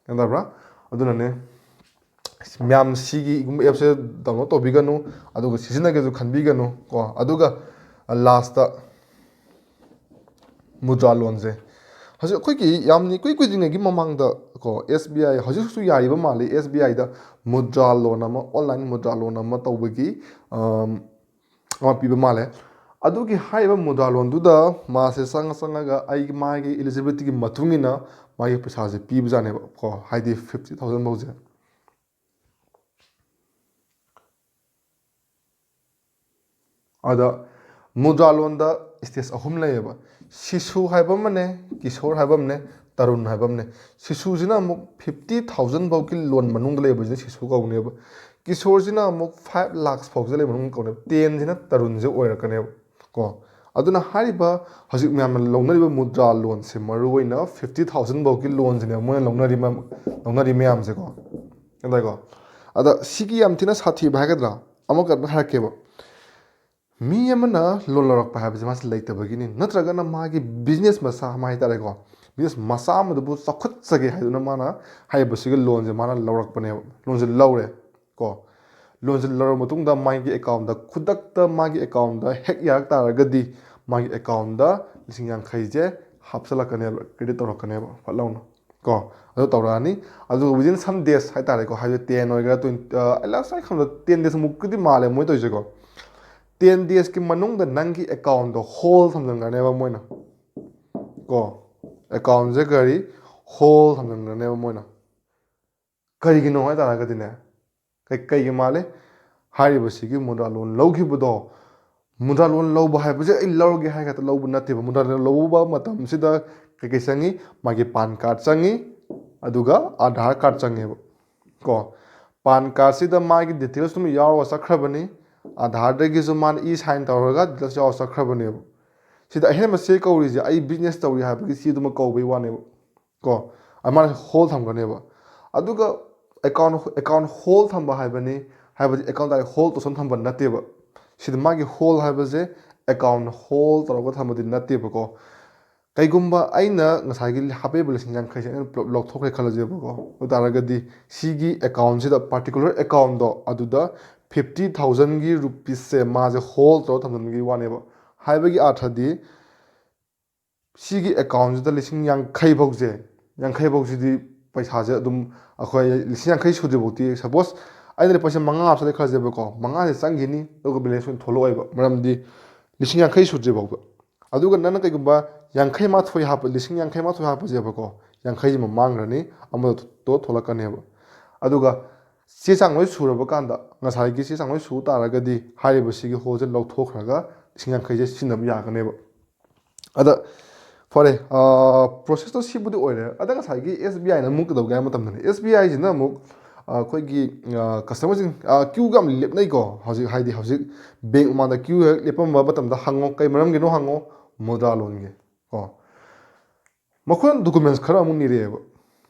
ꯒ꯭ꯌꯥꯟ ꯇꯥꯕ꯭ꯔꯥ? ꯑꯗꯨꯅꯅꯦ, ꯃꯌꯥꯝ ꯁꯤꯒꯤꯒꯨꯝꯕ ꯑꯦꯞꯁꯦ ꯗꯥꯎꯟꯂꯣꯗ ꯇꯧꯕꯤꯒꯅꯨ꯫ ꯑꯗꯨꯒ ꯁꯤꯖꯤꯟꯅꯒꯦꯁꯨ ꯈꯟꯕꯤꯒꯅꯨ ꯀꯣ꯫ ꯑꯗꯨꯒ ꯂꯥꯁꯇ ꯃꯨꯗ꯭ꯔꯥ ꯂꯣꯟꯁꯦ, ꯍꯧꯖꯤꯛ ꯑꯩꯈꯣꯏꯒꯤ ꯌꯥꯝ ꯏꯀꯨꯏ ꯀꯨꯏꯗ꯭ꯔꯤꯉꯩꯒꯤ ꯃꯃꯥꯡꯗ ꯀꯣ, ꯑꯦꯁ ꯕꯤ ꯑꯥꯏ, ꯍꯧꯖꯤꯛ ꯍꯧꯖꯤꯛꯁꯨ ꯌꯥꯔꯤꯕ ꯃꯥꯜꯂꯤ, ꯑꯦꯁ ꯕꯤ ꯑꯥꯏꯗ ꯃꯨꯗ꯭ꯔꯥ ꯂꯣꯟ ꯑꯃ, ꯑꯣꯟꯂꯥꯏꯟ ꯃꯨꯗ꯭ꯔꯥ ꯂꯣꯟ ꯑꯃ ꯇꯧꯕꯒꯤ, ꯑꯝ, ꯑꯃ ꯄꯤꯕ ꯃꯥꯜꯂꯦ꯫ ꯑꯗꯨꯒꯤ ꯍꯥꯏꯔꯤꯕ ꯃꯨꯗ꯭ꯔꯥ ꯂꯣꯟꯗꯨꯗ ꯃꯥꯁꯦ ꯆꯪꯉ ꯆꯪꯉꯒ ꯑꯩꯒꯤ, ꯃꯥꯒꯤ ꯏꯂꯤꯖꯤꯕꯤꯂꯤꯇꯤꯒꯤ ꯃꯇꯨꯡ ꯏꯟꯅ ꯃꯥꯒꯤ ꯄꯩꯁꯥꯁꯦ ꯄꯤꯕꯖꯥꯠꯅꯦꯕ ꯀꯣ, ꯍꯥꯏꯗꯤ ꯐꯤꯐꯇꯤ ꯊꯥꯎꯖꯟ ꯐꯥꯎꯁꯦ꯫ ꯑꯗ ꯃꯨꯗ꯭ꯔꯥ ꯂꯣꯟꯗ ꯁ꯭ꯇꯦꯖ ꯑꯍꯨꯝ ꯂꯩꯌꯦꯕ꯫ ꯁꯤꯁꯨ ꯍꯥꯏꯕ ꯑꯃꯅꯦ, ꯀꯤꯁꯣꯔ ꯍꯥꯏꯕ ꯑꯃꯅꯦ, ꯇꯔꯨꯟ ꯍꯥꯏꯕ ꯑꯃꯅꯦ꯫ ꯁꯤꯁꯨꯁꯤꯅ ꯑꯃꯨꯛ ꯐꯤꯐꯇꯤ ꯊꯥꯎꯖꯟ ꯐꯥꯎꯒꯤ ꯂꯣꯟ ꯃꯅꯨꯡꯗ ꯂꯩꯕꯁꯤꯅ ꯁꯤꯁꯨ ꯀꯧꯅꯦꯕ꯫ ꯀꯤꯁꯣꯔꯁꯤꯅ ꯑꯃꯨꯛ ꯐꯥꯏꯚ ꯂꯥꯛꯁ ꯐꯥꯎꯁꯦ ꯂꯩꯕ ꯃꯅꯨꯡꯗ ꯀꯧꯅꯦꯕ꯫ ꯇꯦꯟꯁꯤꯅ ꯇꯔꯨꯟꯁꯦ ꯑꯣꯏꯔꯛꯀꯅꯦꯕ ꯀꯣ꯫ ꯑꯗꯨꯅ ꯍꯥꯏꯔꯤꯕ ꯍꯧꯖꯤꯛ ꯃꯌꯥꯝꯅ ꯂꯧꯅꯔꯤꯕ ꯃꯨꯗ꯭ꯔꯥ ꯂꯣꯟꯁꯦ, ꯃꯔꯨꯑꯣꯏꯅ ꯐꯤꯐꯇꯤ ꯊꯥꯎꯖꯟ ꯐꯥꯎꯒꯤ ꯂꯣꯟꯁꯤꯅꯦꯕ ꯃꯣꯏꯅ ꯂꯧꯅꯔꯤ ꯃꯌꯥꯝ-, ꯂꯧꯅꯔꯤ ꯃꯌꯥꯝꯁꯦꯀꯣ꯫ ꯒ꯭ꯌꯥꯟ ꯇꯥꯏꯀꯣ? ꯑꯗ ꯁꯤꯒꯤ ꯌꯥꯝ ꯊꯤꯅ ꯁꯥꯊꯤꯕ ꯍꯥꯏꯒꯗ꯭ꯔꯥ, ꯑꯃꯈꯛ ꯍꯥꯏꯔꯛꯀꯦꯕ꯫ ꯃꯤ ꯑꯃꯅ ꯂꯣꯟ ꯂꯧꯔꯛꯄ ꯍꯥꯏꯕꯁꯦ ꯃꯥꯁꯦ ꯂꯩꯇꯕꯒꯤꯅꯤ, ꯅꯠꯇ꯭ꯔꯒꯅ ꯃꯥꯒꯤ ꯕꯤꯖꯤꯅꯦꯁ ꯃꯆꯥ ꯑꯃ ꯍꯥꯏꯇꯥꯔꯦꯀꯣ, ꯕꯤꯖꯤꯅꯦꯁ ꯃꯆꯥ ꯑꯃꯗꯨꯕꯨ ꯆꯥꯎꯈꯠꯆꯒꯦ ꯍꯥꯏꯗꯨꯅ ꯃꯥꯅ ꯍꯥꯏꯔꯤꯕꯁꯤꯒꯤ ꯂꯣꯟꯁꯦ ꯃꯥꯅ ꯂꯧꯔꯛꯄꯅꯦꯕ꯫ ꯂꯣꯟꯁꯦ ꯂꯧꯔꯦ ꯀꯣ꯫ ꯂꯣꯟꯁꯦ ꯂꯧꯔꯕ ꯃꯇꯨꯡꯗ ꯃꯥꯒꯤ ꯑꯦꯀꯥꯎꯟꯗ, ꯈꯨꯗꯛꯇ ꯃꯥꯒꯤ ꯑꯦꯀꯥꯎꯟꯗ ꯍꯦꯛ ꯌꯥꯔꯛ ꯇꯥꯔꯒꯗꯤ, ꯃꯥꯒꯤ ꯑꯦꯀꯥꯎꯟꯗ ꯂꯤꯁꯤꯡ ꯌꯥꯡꯈꯩꯁꯦ ꯍꯥꯞꯆꯤꯜꯂꯛꯀꯅꯦꯕ, ꯀ꯭ꯔꯦꯗꯤꯠ ꯇꯧꯔꯛꯀꯅꯦꯕ ꯐꯠ ꯂꯥꯎꯅ ꯀꯣ꯫ ꯑꯗꯨ ꯇꯧꯔꯛꯑꯅꯤ꯫ ꯑꯗꯨꯒ within some days ꯍꯥꯏꯇꯥꯔꯦꯀꯣ, ꯍꯥꯏꯕꯗꯤ ꯇꯦꯟ ꯑꯣꯏꯒꯦꯔꯥ, ꯇ꯭ꯋꯦꯟꯇꯤ, ꯑ, last ꯑꯩ ꯈꯟꯕꯗ ꯇꯦꯟ ꯗꯦꯖꯃꯨꯛꯀꯤꯗꯤ ꯃꯥꯜꯂꯦ ꯃꯣꯏ ꯇꯧꯔꯤꯁꯦꯀꯣ꯫ ꯇꯦꯟ ꯗꯦꯖꯀꯤ ꯃꯅꯨꯡꯗ ꯅꯪꯒꯤ ꯑꯦꯀꯥꯎꯟꯗꯣ ꯍꯣꯜ ꯊꯝꯖꯤꯟꯈ꯭ꯔꯅꯦꯕ ꯃꯣꯏꯅ ꯀꯣ꯫ ꯑꯦꯀꯥꯎꯟꯁꯦ ꯀꯔꯤ, ꯍꯣꯜ ꯊꯝꯖꯤꯟꯈ꯭ꯔꯅꯦꯕ ꯃꯣꯏꯅ꯫ ꯀꯔꯤꯒꯤꯅꯣ ꯍꯥꯏ ꯇꯥꯔꯒꯗꯤꯅꯦ, ꯀꯩ ꯀꯩꯒꯤ ꯃꯥꯜꯂꯤ? ꯍꯥꯏꯔꯤꯕꯁꯤꯒꯤ ꯃꯨꯗ꯭ꯔꯥ ꯂꯣꯟ ꯂꯧꯈꯤꯕꯗꯣ, ꯃꯨꯗ꯭ꯔꯥ ꯂꯣꯟ ꯂꯧꯕ ꯍꯥꯏꯕꯁꯦ ꯑꯩ ꯂꯧꯔꯒꯦ ꯍꯥꯏ ꯈꯛꯇ ꯂꯧꯕ ꯅꯠꯇꯦꯕ꯫ ꯃꯨꯗ꯭ꯔꯥ ꯂꯣꯟ ꯂꯧꯕ ꯃꯇꯝꯁꯤꯗ ꯀꯩꯀꯩ ꯆꯪꯉꯤ? ꯃꯥꯒꯤ ꯄꯥꯟ ꯀꯥꯔꯗ ꯆꯪꯉꯤ, ꯑꯗꯨꯒ ꯑꯥꯙꯥꯔ ꯀꯥꯔꯗ ꯆꯪꯉꯦꯕ꯫ ꯀꯣ, ꯄꯥꯟ ꯀꯥꯔꯗꯁꯤꯗ ꯃꯥꯒꯤ ꯗꯤꯇꯦꯜꯁ ꯑꯗꯨꯝ ꯌꯥꯎꯔꯒ ꯆꯠꯈ꯭ꯔꯕꯅꯤ꯫ ꯑꯥꯙꯥꯔꯗꯒꯤꯁꯨ ꯃꯥꯅ ꯏ ꯁꯥꯏꯟ ꯇꯧꯔꯒ ꯗꯤꯇꯦꯜꯁ ꯌꯥꯎꯔ ꯆꯠꯈ꯭ꯔꯕꯅꯦꯕ꯫ ꯁꯤꯗ ꯑꯍꯦꯟꯕ ꯆꯦ ꯀꯧꯔꯤꯁꯦ ꯑꯩ ꯕꯤꯖꯤꯅꯦꯁ ꯇꯧꯔꯤ ꯍꯥꯏꯕꯒꯤ ꯆꯦꯗꯨꯃ ꯀꯧꯕꯩ ꯋꯥꯅꯦꯕ꯫ ꯀꯣ, ꯑꯗꯨꯃꯥꯏꯅ ꯍꯣꯜ ꯊꯝꯒꯅꯦꯕ꯫ ꯑꯗꯨꯒ ꯑꯦꯀꯥꯎꯟ ꯑꯦꯀꯥꯎꯟ ꯍꯣꯜ ꯊꯝꯕ ꯍꯥꯏꯕꯅꯤ, ꯍꯥꯏꯕꯗꯤ ꯑꯦꯀꯥꯎꯟ ꯗꯥꯏꯔꯦꯛ ꯍꯣꯜ ꯇꯧꯁꯟ ꯊꯝꯕ ꯅꯠꯇꯦꯕ꯫ ꯁꯤꯗ ꯃꯥꯒꯤ ꯍꯣꯜ ꯍꯥꯏꯕꯁꯦ ꯑꯦꯀꯥꯎꯟ ꯍꯣꯜ ꯇꯧꯔꯒ ꯊꯝꯕꯗꯤ ꯅꯠꯇꯦꯕꯀꯣ꯫ ꯀꯩꯒꯨꯝꯕ ꯑꯩꯅ ꯉꯁꯥꯏꯒꯤ ꯍꯥꯞꯄꯛꯏꯕ ꯂꯤꯁꯤꯡ ꯌꯥꯡꯈꯩꯁꯦ ꯑꯩꯅ ꯄꯨꯂꯞ ꯂꯧꯊꯣꯛꯈ꯭ꯔꯦ ꯈꯜꯂꯁꯦꯕꯀꯣ꯫ ꯑꯗꯨ ꯇꯥꯔꯒꯗꯤ ꯁꯤꯒꯤ ꯑꯦꯀꯥꯎꯟꯁꯤꯗ, ꯄꯥꯔꯇꯤꯀꯨꯂꯔ ꯑꯦꯀꯥꯎꯟꯗꯣ ꯑꯗꯨꯗ ꯐꯤꯐꯇꯤ ꯊꯥꯎꯖꯟꯒꯤ ꯔꯨꯄꯤꯁꯁꯦ ꯃꯥꯁꯦ ꯍꯣꯜ ꯇꯧꯔꯒ ꯊꯝꯖꯟꯕꯒꯤ ꯋꯥꯅꯦꯕ꯫ ꯍꯥꯏꯕꯒꯤ ꯑꯥꯔꯊꯗꯤ ꯁꯤꯒꯤ ꯑꯦꯀꯥꯎꯟꯁꯤꯗ ꯂꯤꯁꯤꯡ ꯌꯥꯡꯈꯩ ꯐꯥꯎꯁꯦ, ꯌꯥꯡꯈꯩ ꯐꯥꯎꯁꯤꯗꯤ ꯄꯩꯁꯥꯁꯦ ꯑꯗꯨꯝ ꯑꯩꯈꯣꯏ ꯂꯤꯁꯤꯡ ꯌꯥꯡꯈꯩ ꯁꯨꯗ꯭ꯔꯤꯐꯥꯎꯗꯤ, ꯁꯄꯣꯁ ꯑꯩꯅ ꯂꯨꯄꯥ ꯂꯤꯁꯤꯡ ꯃꯉꯥ ꯍꯥꯞꯆꯜꯂꯦ ꯈꯜꯂꯁꯦꯕꯀꯣ, ꯃꯉꯥꯁꯦ ꯆꯪꯈꯤꯅꯤ, ꯑꯗꯨꯒ ꯕꯦꯂꯦꯟꯁ ꯑꯣꯏꯅ ꯊꯣꯛꯂꯛꯑꯣꯏꯕ꯫ ꯃꯔꯝꯗꯤ ꯂꯤꯁꯤꯡ ꯌꯥꯡꯈꯩ ꯁꯨꯗ꯭ꯔꯤ ꯐꯥꯎꯕ꯫ ꯑꯗꯨꯒ ꯅꯪꯅ ꯀꯩꯒꯨꯝꯕ ꯌꯥꯡꯈꯩ ꯃꯥꯊꯣꯏ ꯍꯥꯞꯄ, ꯂꯤꯁꯤꯡ ꯌꯥꯡꯈꯩ ꯃꯥꯊꯣꯏ ꯍꯥꯞꯄꯁꯦꯕꯀꯣ, ꯌꯥꯡꯈꯩꯁꯤꯃ ꯃꯥꯡꯈ꯭ꯔꯅꯤ, ꯑꯃꯗꯣ ꯊꯣꯛꯂꯛꯀꯅꯦꯕ꯫ ꯑꯗꯨꯒ ꯆꯦ ꯆꯥꯡ ꯂꯣꯏ ꯁꯨꯔꯕ ꯀꯥꯟꯗ, ꯉꯁꯥꯏꯒꯤ ꯆꯦ ꯆꯥꯡ ꯂꯣꯏ ꯁꯨ ꯇꯥꯔꯒꯗꯤ ꯍꯥꯏꯔꯤꯕ ꯁꯤꯒꯤ ꯍꯣꯜꯁꯦ ꯂꯧꯊꯣꯛꯈ꯭ꯔꯒ ꯂꯤꯁꯤꯡ ꯌꯥꯡꯈꯩꯁꯦ ꯁꯤꯖꯤꯟꯅꯕ ꯌꯥꯒꯅꯦꯕ꯫ ꯑꯗ ꯐꯔꯦ, ꯄ꯭ꯔꯣꯁꯦꯁꯇꯣ ꯁꯤꯕꯨꯗꯤ ꯑꯣꯏꯔꯦ꯫ ꯑꯗ ꯉꯁꯥꯏꯒꯤ ꯑꯦꯁ ꯕꯤ ꯑꯥꯏꯅ ꯑꯃꯨꯛ ꯀꯩꯗꯧꯒꯦ ꯍꯥꯏꯕ ꯃꯇꯝꯗꯅꯦ, ꯑꯦꯁ ꯕꯤ ꯑꯥꯏꯁꯤꯅ ꯑꯃꯨꯛ, ꯑ, ꯑꯩꯈꯣꯏꯒꯤ, ꯑ, ꯀꯁꯇꯃꯔꯁꯤꯡ, ꯑ, ꯀ꯭ꯌꯨꯒ ꯌꯥꯝ ꯂꯦꯞꯅꯩꯀꯣ꯫ ꯍꯧꯖꯤꯛ, ꯍꯥꯏꯗꯤ ꯍꯧꯖꯤꯛ ꯕꯦꯡ ꯃꯃꯥꯡꯗ ꯀ꯭ꯌꯨ ꯍꯦꯛ ꯂꯦꯞꯄꯝꯕ ꯃꯇꯝꯗ ꯍꯪꯉꯣ, ꯀꯩ ꯃꯔꯝꯒꯤꯅꯣ ꯍꯪꯉꯣ, ꯃꯨꯗ꯭ꯔꯥ ꯂꯣꯟꯒꯤ ꯀꯣ꯫ ꯃꯈꯣꯏꯅ ꯗꯣꯀꯨꯃꯦꯟꯁ ꯈꯔ ꯑꯃꯨꯛ ꯅꯤꯔꯛꯑꯦꯕ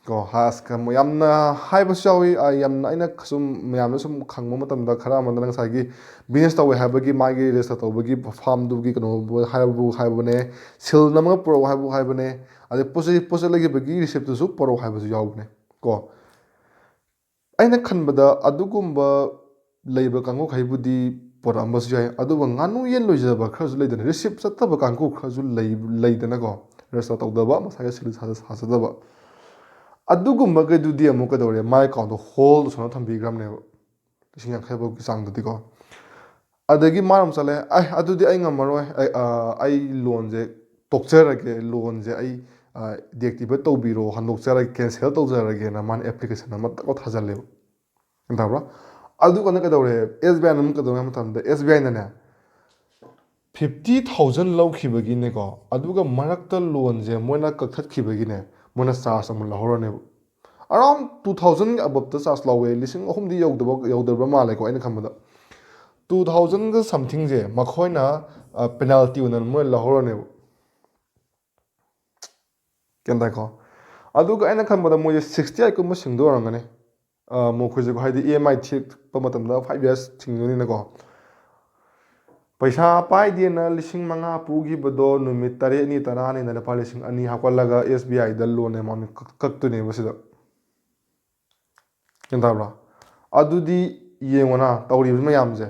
ꯀꯣ꯫ ꯍꯥꯁ-, ꯀ-, ꯌꯥꯝꯅ ꯍꯥꯏꯕꯁꯨ ꯌꯥꯎꯏ, ꯑ, ꯌꯥꯝꯅ ꯑꯩꯅ ꯁꯨꯝ, ꯃꯌꯥꯝꯅ ꯁꯨꯝ ꯈꯪꯕ ꯃꯇꯝꯗ, ꯈꯔ ꯑꯃꯅ ꯉꯁꯥꯏꯒꯤ ꯕꯤꯖꯤꯅꯦꯁ ꯇꯧꯋꯦ ꯍꯥꯏꯕꯒꯤ ꯃꯥꯒꯤ ꯔꯦꯖꯤꯁꯇꯔ ꯇꯧꯕꯒꯤ ꯐꯥꯝꯗꯨꯒꯤ ꯀꯩꯅꯣ ꯍꯥꯏꯕꯨ ꯍꯥꯏꯕꯅꯦ, ꯁꯤꯜ ꯅꯝꯃꯒ ꯄꯨꯔꯛꯑꯣ ꯍꯥꯏꯕꯨ ꯍꯥꯏꯕꯅꯦ, ꯑꯗꯩ ꯄꯣꯠ ꯆꯩ, ꯄꯣꯠ ꯆꯩ ꯂꯩꯈꯤꯕꯒꯤ ꯔꯤꯁꯤꯞꯇꯨꯁꯨ ꯄꯨꯔꯛꯑꯣ ꯍꯥꯏꯕꯁꯨ ꯌꯥꯎꯕꯅꯦ ꯀꯣ꯫ ꯑꯩꯅ ꯈꯟꯕꯗ ꯑꯗꯨꯒꯨꯝꯕ ꯂꯩꯕ ꯀꯥꯡꯕꯨꯈꯩꯕꯨꯗꯤ ꯄꯨꯔꯛꯑꯝꯕꯁꯨ ꯌꯥꯏ, ꯑꯗꯨꯕꯨ ꯉꯥꯅꯨ ꯌꯦꯟ ꯂꯣꯏꯖꯕ ꯈꯔꯁꯨ ꯂꯩꯗꯅ, ꯔꯤꯁꯤꯞ ꯆꯠꯇꯕ ꯀꯥꯡꯕꯨ ꯈꯔꯁꯨ ꯂꯩ-, ꯂꯩꯗꯅꯀꯣ, ꯔꯦꯖꯤꯁꯇꯔ ꯇꯧꯗꯕ, ꯃꯁꯥꯒꯤ ꯁꯤꯜ ꯁꯥ-, ꯁꯥꯖꯗꯕ꯫ ꯑꯗꯨꯒꯨꯝꯕꯈꯩꯗꯨꯗꯤ ꯑꯃꯨꯛ ꯀꯩꯗꯧꯔꯦ, ꯃꯥꯏ ꯑꯦꯀꯥꯎꯟꯗꯣ ꯍꯣꯜ ꯇꯧꯁꯟꯅ ꯊꯝꯕꯤꯈ꯭ꯔꯕꯅꯦꯕ, ꯂꯤꯁꯤꯡ ꯌꯥꯡꯈꯩ ꯐꯥꯎꯒꯤ ꯆꯥꯡꯗꯗꯤꯀꯣ꯫ ꯑꯗꯒꯤ ꯃꯥꯅ ꯑꯃꯨꯛ ꯆꯠꯂꯦ, "ꯑꯦ, ꯑꯗꯨꯗꯤ ꯑꯩ ꯉꯝꯃꯔꯣꯏ, ꯑꯩ, ꯑ, ꯑꯩ ꯂꯣꯟꯁꯦ ꯇꯣꯛꯆꯔꯒꯦ, ꯂꯣꯟꯁꯦ ꯑꯩ, ꯗꯤꯑꯦꯛꯇꯤꯚꯦꯠ ꯇꯧꯕꯤꯔꯣ, ꯍꯟꯗꯣꯛꯆꯔꯒꯦ, ꯀꯦꯟꯁꯦꯜ ꯇꯧꯖꯔꯒꯦꯅ ꯃꯥꯅ ꯑꯦꯄ꯭ꯂꯤꯀꯦꯁꯟ ꯑꯃ ꯇꯛ ꯊꯥꯖꯜꯂꯦꯕ꯫ ꯒ꯭ꯌꯥꯟ ꯇꯥꯕ꯭ꯔꯥ? ꯑꯗꯨꯀꯥꯟꯗ ꯀꯩꯗꯧꯔꯦ? ꯑꯦꯁ ꯕꯤ ꯑꯥꯏꯅ ꯑꯃꯨꯛ ꯀꯩꯗꯧꯔꯦ ꯍꯥꯏꯕ ꯃꯇꯝꯗ, ꯑꯦꯁ ꯕꯤ ꯑꯥꯏꯅꯅꯦ ꯐꯤꯐꯇꯤ ꯊꯥꯎꯖꯟ ꯂꯧꯈꯤꯕꯒꯤꯅꯦꯀꯣ, ꯑꯗꯨꯒ ꯃꯔꯛꯇ ꯂꯣꯟꯁꯦ ꯃꯣꯏꯅ ꯀꯛꯊꯠꯈꯤꯕꯒꯤꯅꯦ, ꯃꯣꯏꯅ ꯆꯥꯔꯖ ꯑꯃꯨꯛ ꯂꯧꯍꯧꯔꯅꯦꯕ꯫ ꯑꯔꯥꯎꯟ ꯇꯨ ꯊꯥꯎꯖꯟꯒꯤ ꯑꯕꯞꯇ ꯆꯥꯔꯖ ꯂꯧꯋꯦ, ꯂꯤꯁꯤꯡ ꯑꯍꯨꯝꯗꯤ ꯌꯧꯗꯕ, ꯌꯧꯗꯕ꯭ꯔꯥ ꯃꯥꯜꯂꯦꯀꯣ, ꯑꯩꯅ ꯈꯟꯕꯗ꯫ ꯇꯨ ꯊꯥꯎꯖꯟꯒ ꯁꯝꯊꯤꯡꯁꯦ ꯃꯈꯣꯏꯅ ꯄꯦꯅꯥꯜꯇꯤ ꯑꯣꯏꯅ ꯃꯣꯏꯅ ꯂꯧꯍꯧꯔꯅꯦꯕ꯫ ꯒ꯭ꯌꯥꯟ ꯇꯥꯏꯀꯣ? ꯑꯗꯨꯒ ꯑꯩꯅ ꯈꯟꯕꯗ ꯃꯣꯏꯁꯦ ꯁꯤꯛꯁꯇꯤ ꯑꯥꯏꯠꯀꯨꯝꯕ ꯁꯤꯡꯗꯣꯏ ꯑꯣꯏꯔꯝꯒꯅꯤ꯫ ꯑ, ꯃꯈꯣꯏꯁꯦ ꯍꯥꯏꯗꯤ ꯏ ꯑꯦꯝ ꯑꯥꯏ ꯊꯤꯔꯛꯄ ꯃꯇꯝꯗ ꯐꯥꯏꯚ ꯌꯔꯁ ꯁꯤꯡꯗꯣꯏꯅꯤꯅꯀꯣ꯫ ꯄꯩꯁꯥ ꯄꯥꯏꯗꯦꯅ ꯂꯤꯁꯤꯡ ꯃꯉꯥ ꯄꯨꯈꯤꯕꯗꯣ ꯅꯨꯃꯤꯠ ꯇꯔꯦꯠꯅꯤ ꯇꯔꯥꯅꯤꯅ ꯂꯨꯄꯥ ꯂꯤꯁꯤꯡ ꯑꯅꯤ ꯍꯥꯞꯀꯠꯂꯒ ꯑꯦꯁ ꯕꯤ ꯑꯥꯏꯗ ꯂꯣꯟ ꯑꯦꯃꯥꯎꯟ ꯀꯛ-, ꯀꯛꯇꯣꯏꯅꯦꯕ ꯁꯤꯗ꯫ ꯒ꯭ꯌꯥꯟ ꯇꯥꯕ꯭ꯔꯥ? ꯑꯗꯨꯗꯤ ꯌꯦꯡꯉꯣꯅ ꯇꯧꯔꯤꯕ ꯃꯌꯥꯝꯁꯦ꯫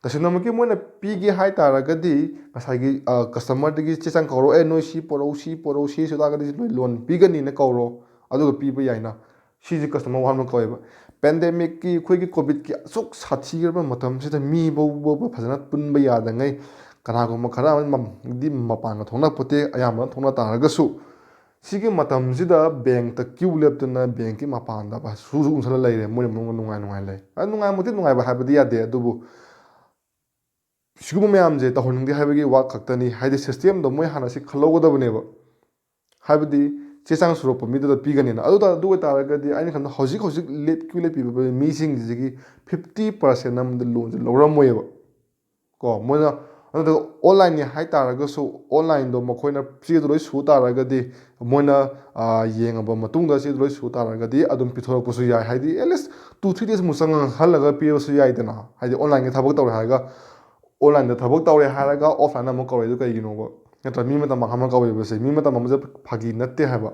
ꯇꯁꯦꯡꯅꯃꯛꯀꯤ ꯃꯣꯏꯅ ꯄꯤꯒꯦ ꯍꯥꯏ ꯇꯥꯔꯒꯗꯤ ꯉꯁꯥꯏꯒꯤ, ꯑ, ꯀꯁꯇꯃꯔꯗꯒꯤ ꯆꯦ ꯆꯥꯡ ꯀꯧꯔꯛꯑꯣ, "ꯑꯦ, ꯅꯣꯏ ꯁꯤ ꯄꯣꯔꯛꯎ, ꯁꯤ ꯄꯣꯔꯛꯎ, ꯁꯤ ꯁꯨ ꯇꯥꯔꯒꯗꯤ ꯂꯣꯏ ꯂꯣꯟ ꯄꯤꯒꯅꯤꯅ ꯀꯧꯔꯣ", ꯑꯗꯨꯒ ꯄꯤꯕ ꯌꯥꯏꯅ꯫ ꯁꯤꯁꯦ ꯀꯁꯇꯃꯔ ꯋꯥꯍꯟꯕ ꯀꯧꯋꯦꯕ꯫ ꯄꯦꯟꯗꯦꯃꯤꯛꯀꯤ ꯑꯩꯈꯣꯏꯒꯤ ꯀꯣꯚꯤꯗꯀꯤ ꯑꯁꯨꯛ ꯁꯥꯊꯤꯔꯕ ꯃꯇꯝꯁꯤꯗ ꯃꯤ ꯐꯥꯎꯕ ꯐꯖꯅ ꯄꯨꯟꯕ ꯌꯥꯗꯉꯩ ꯀꯅꯥꯒꯨꯝꯕ ꯈꯔ ꯑꯃꯗꯤ ꯃꯄꯥꯟꯒ ꯊꯣꯛꯅ ꯄꯣꯠꯇꯦ, ꯑꯌꯥꯝꯕꯅ ꯊꯣꯛꯅ ꯇꯥꯔꯒꯁꯨ ꯁꯤꯒꯤ ꯃꯇꯝꯁꯤꯗ ꯕꯦꯡꯛꯇ ꯀ꯭ꯌꯨ ꯂꯦꯞꯇꯨꯅ ꯕꯦꯡꯛꯀꯤ ꯃꯄꯥꯟꯗ ꯁꯨ ꯁꯨ ꯎꯪꯁꯜꯂ ꯂꯩꯔꯦ, ꯃꯣꯏꯅ ꯃꯑꯣꯡꯗ ꯅꯨꯡꯉꯥꯏ ꯅꯨꯡꯉꯥꯏ ꯂꯩ꯫ ꯑ, ꯅꯨꯡꯉꯥꯏꯃꯛꯇꯤ ꯅꯨꯡꯉꯥꯏꯕ ꯍꯥꯏꯕꯗꯤ ꯌꯥꯗꯦ, ꯑꯗꯨꯕꯨ ꯁꯤꯒꯨꯝꯕ ꯃꯌꯥꯝꯁꯦ ꯇꯧꯍꯟꯅꯤꯡꯗꯦ ꯍꯥꯏꯕꯒꯤ ꯋꯥ ꯈꯛꯇꯅꯤ꯫ ꯍꯥꯏꯗꯤ ꯁꯤꯁꯇꯦꯝꯗꯣ ꯃꯣꯏ ꯍꯥꯟꯅ ꯁꯤ ꯈꯜꯍꯧꯒꯗꯕꯅꯦꯕ꯫ ꯍꯥꯏꯕꯗꯤ ꯆꯦ ꯆꯥꯡ ꯁꯨꯔꯛꯄ ꯃꯤꯗꯨꯗ ꯄꯤꯒꯅꯤꯅ꯫ ꯑꯗꯨ ꯇ-, ꯑꯗꯨ ꯑꯣꯏꯇꯥꯔꯒꯗꯤ ꯑꯩꯅ ꯈꯟꯕꯗ ꯍꯧꯖꯤꯛ ꯍꯧꯖꯤꯛ ꯂꯦꯞ-, ꯀ꯭ꯌꯨ ꯂꯦꯞꯄꯤꯕ ꯃꯤꯁꯤꯡꯁꯤꯒꯤ ꯐꯤꯐꯇꯤ ꯄꯥꯔꯁꯦꯟ ꯑꯃꯗꯤ ꯂꯣꯟꯁꯦ ꯂꯧꯔꯝꯃꯣꯏꯕ꯫ ꯀꯣ, ꯃꯣꯏꯅ, ꯑꯗꯨꯒ ꯑꯣꯟꯂꯥꯏꯟꯅꯤ ꯍꯥꯏ ꯇꯥꯔꯒꯁꯨ, ꯑꯣꯟꯂꯥꯏꯟꯗꯣ ꯃꯈꯣꯏꯅ ꯆꯦꯗꯣ ꯂꯣꯏ ꯁꯨ ꯇꯥꯔꯒꯗꯤ, ꯃꯣꯏꯅ, ꯑ, ꯌꯦꯡꯉꯕ ꯃꯇꯨꯡꯗ ꯆꯦꯗꯣ ꯂꯣꯏ ꯁꯨ ꯇꯥꯔꯒꯗꯤ ꯑꯗꯨꯝ ꯄꯤꯊꯣꯔꯛꯄꯁꯨ ꯌꯥꯏ꯫ ꯍꯥꯏꯗꯤ at least two three days ꯃꯨꯛ ꯆꯪꯍꯜꯂꯒ ꯄꯤꯔꯁꯨ ꯌꯥꯏꯗꯅ꯫ ꯍꯥꯏꯗꯤ ꯑꯣꯟꯂꯥꯏꯟꯒꯤ ꯊꯕꯛ ꯇꯧꯔꯦ ꯍꯥꯏꯔꯒ, ꯑꯣꯟꯂꯥꯏꯟꯗ ꯊꯕꯛ ꯇꯧꯔꯦ ꯍꯥꯏꯔꯒ ꯑꯣꯐꯂꯥꯏꯟꯗ ꯑꯃꯨꯛ ꯀꯧꯔꯛꯏꯗꯣ ꯀꯩꯒꯤꯅꯣꯕ? ꯅꯠꯇ꯭ꯔꯥ? ꯃꯤ ꯃꯇꯝ ꯃꯥꯡꯍꯟꯕ ꯀꯧꯋꯦꯕ ꯁꯦ꯫ ꯃꯤ ꯃꯇꯝ ꯑꯃꯁꯦ ꯐꯥꯒꯤ ꯅꯠꯇꯦ ꯍꯥꯏꯕ꯫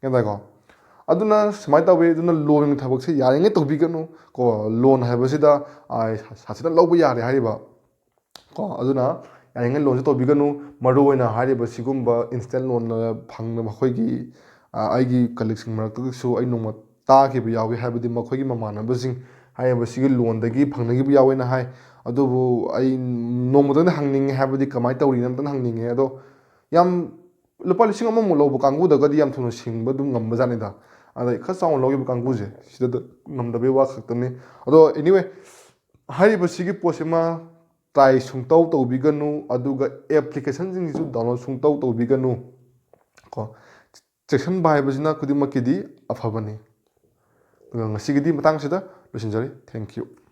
ꯒ꯭ꯌꯥꯟ ꯇꯥꯏꯀꯣ? ꯑꯗꯨꯅ ꯁꯨꯃꯥꯏꯅ ꯇꯧꯋꯤ꯫ ꯑꯗꯨꯅ ꯂꯣꯟꯒꯤ ꯊꯕꯛꯁꯦ ꯌꯥꯔꯤꯉꯩ ꯇꯧꯕꯤꯒꯅꯨ꯫ ꯀꯣ, ꯂꯣꯟ ꯍꯥꯏꯕꯁꯤꯗ, ꯑ, ꯁꯥꯊꯤꯅ ꯂꯧꯕ ꯌꯥꯔꯦ ꯍꯥꯏꯔꯤꯕ꯫ ꯀꯣ, ꯑꯗꯨꯅ ꯌꯥꯔꯤꯉꯩ ꯂꯣꯟꯁꯦ ꯇꯧꯕꯤꯒꯅꯨ꯫ ꯃꯔꯨꯑꯣꯏꯅ ꯍꯥꯏꯔꯤꯕ ꯁꯤꯒꯨꯝꯕ ꯏꯟꯁꯇꯦꯟ ꯂꯣꯟ ꯐꯪꯅꯕ ꯑꯩꯈꯣꯏꯒꯤ, ꯑ, ꯑꯩꯒꯤ ꯀꯂꯤꯛꯁꯤꯡ ꯃꯔꯛꯇꯁꯨ ꯑꯩ ꯅꯣꯡꯃ ꯇꯥꯈꯤꯕ ꯌꯥꯎꯏ꯫ ꯍꯥꯏꯕꯗꯤ ꯃꯈꯣꯏꯒꯤ ꯃꯃꯥꯟꯅꯕꯁꯤꯡ ꯍꯥꯏꯔꯤꯕ ꯁꯤꯒꯤ ꯂꯣꯟꯗꯒꯤ ꯐꯪꯅꯈꯤꯕ ꯌꯥꯎꯋꯦꯅ ꯍꯥꯏ꯫ ꯑꯗꯨꯕꯨ ꯑꯩ ꯅꯣꯡꯃꯇꯪꯗꯤ ꯍꯪꯅꯤꯡꯉꯦ, ꯍꯥꯏꯕꯗꯤ ꯀꯃꯥꯏꯅ ꯇꯧꯔꯤꯅꯣ ꯑꯝꯇꯪ ꯍꯪꯅꯤꯡꯉꯦ꯫ ꯑꯗꯣ ꯌꯥꯝ ꯂꯨꯄꯥ ꯂꯤꯁꯤꯡ ꯑꯃꯃꯨꯛ ꯂꯧꯕ ꯀꯥꯡꯕꯨꯗꯒꯗꯤ ꯌꯥꯝ ꯊꯨꯅ ꯁꯤꯡꯕ ꯑꯗꯨꯝ ꯉꯝꯕꯖꯥꯠꯅꯤꯗ꯫ ꯑꯗꯩ ꯈꯔ ꯆꯥꯎꯅ ꯂꯧꯈꯤꯕ ꯀꯥꯡꯕꯨꯁꯦ ꯁꯤꯗ ꯉꯝꯗꯕꯩ ꯋꯥ ꯈꯛꯇꯅꯤ꯫ ꯑꯗꯣ anyway, ꯍꯥꯏꯔꯤꯕꯁꯤꯒꯤ ꯄꯣꯠꯁꯤꯃ try ꯁꯨꯡꯇꯧ ꯇꯧꯕꯤꯒꯅꯨ, ꯑꯗꯨꯒ application ꯁꯤꯡꯁꯤꯁꯨ download ꯁꯨꯡꯇꯧ ꯇꯧꯕꯤꯒꯅꯨ꯫ ꯀꯣ, ꯆꯦꯛꯁꯤꯟꯕ ꯍꯥꯏꯕꯁꯤꯅ ꯈꯨꯗꯤꯡꯃꯛꯀꯤꯗꯤ ꯑꯐꯕꯅꯤ꯫ ꯑꯗꯨꯒ ꯉꯁꯤꯒꯤꯗꯤ ꯃꯇꯥꯡꯁꯤꯗ ꯂꯣꯏꯁꯤꯟꯖꯔꯤ꯫ Thank you꯫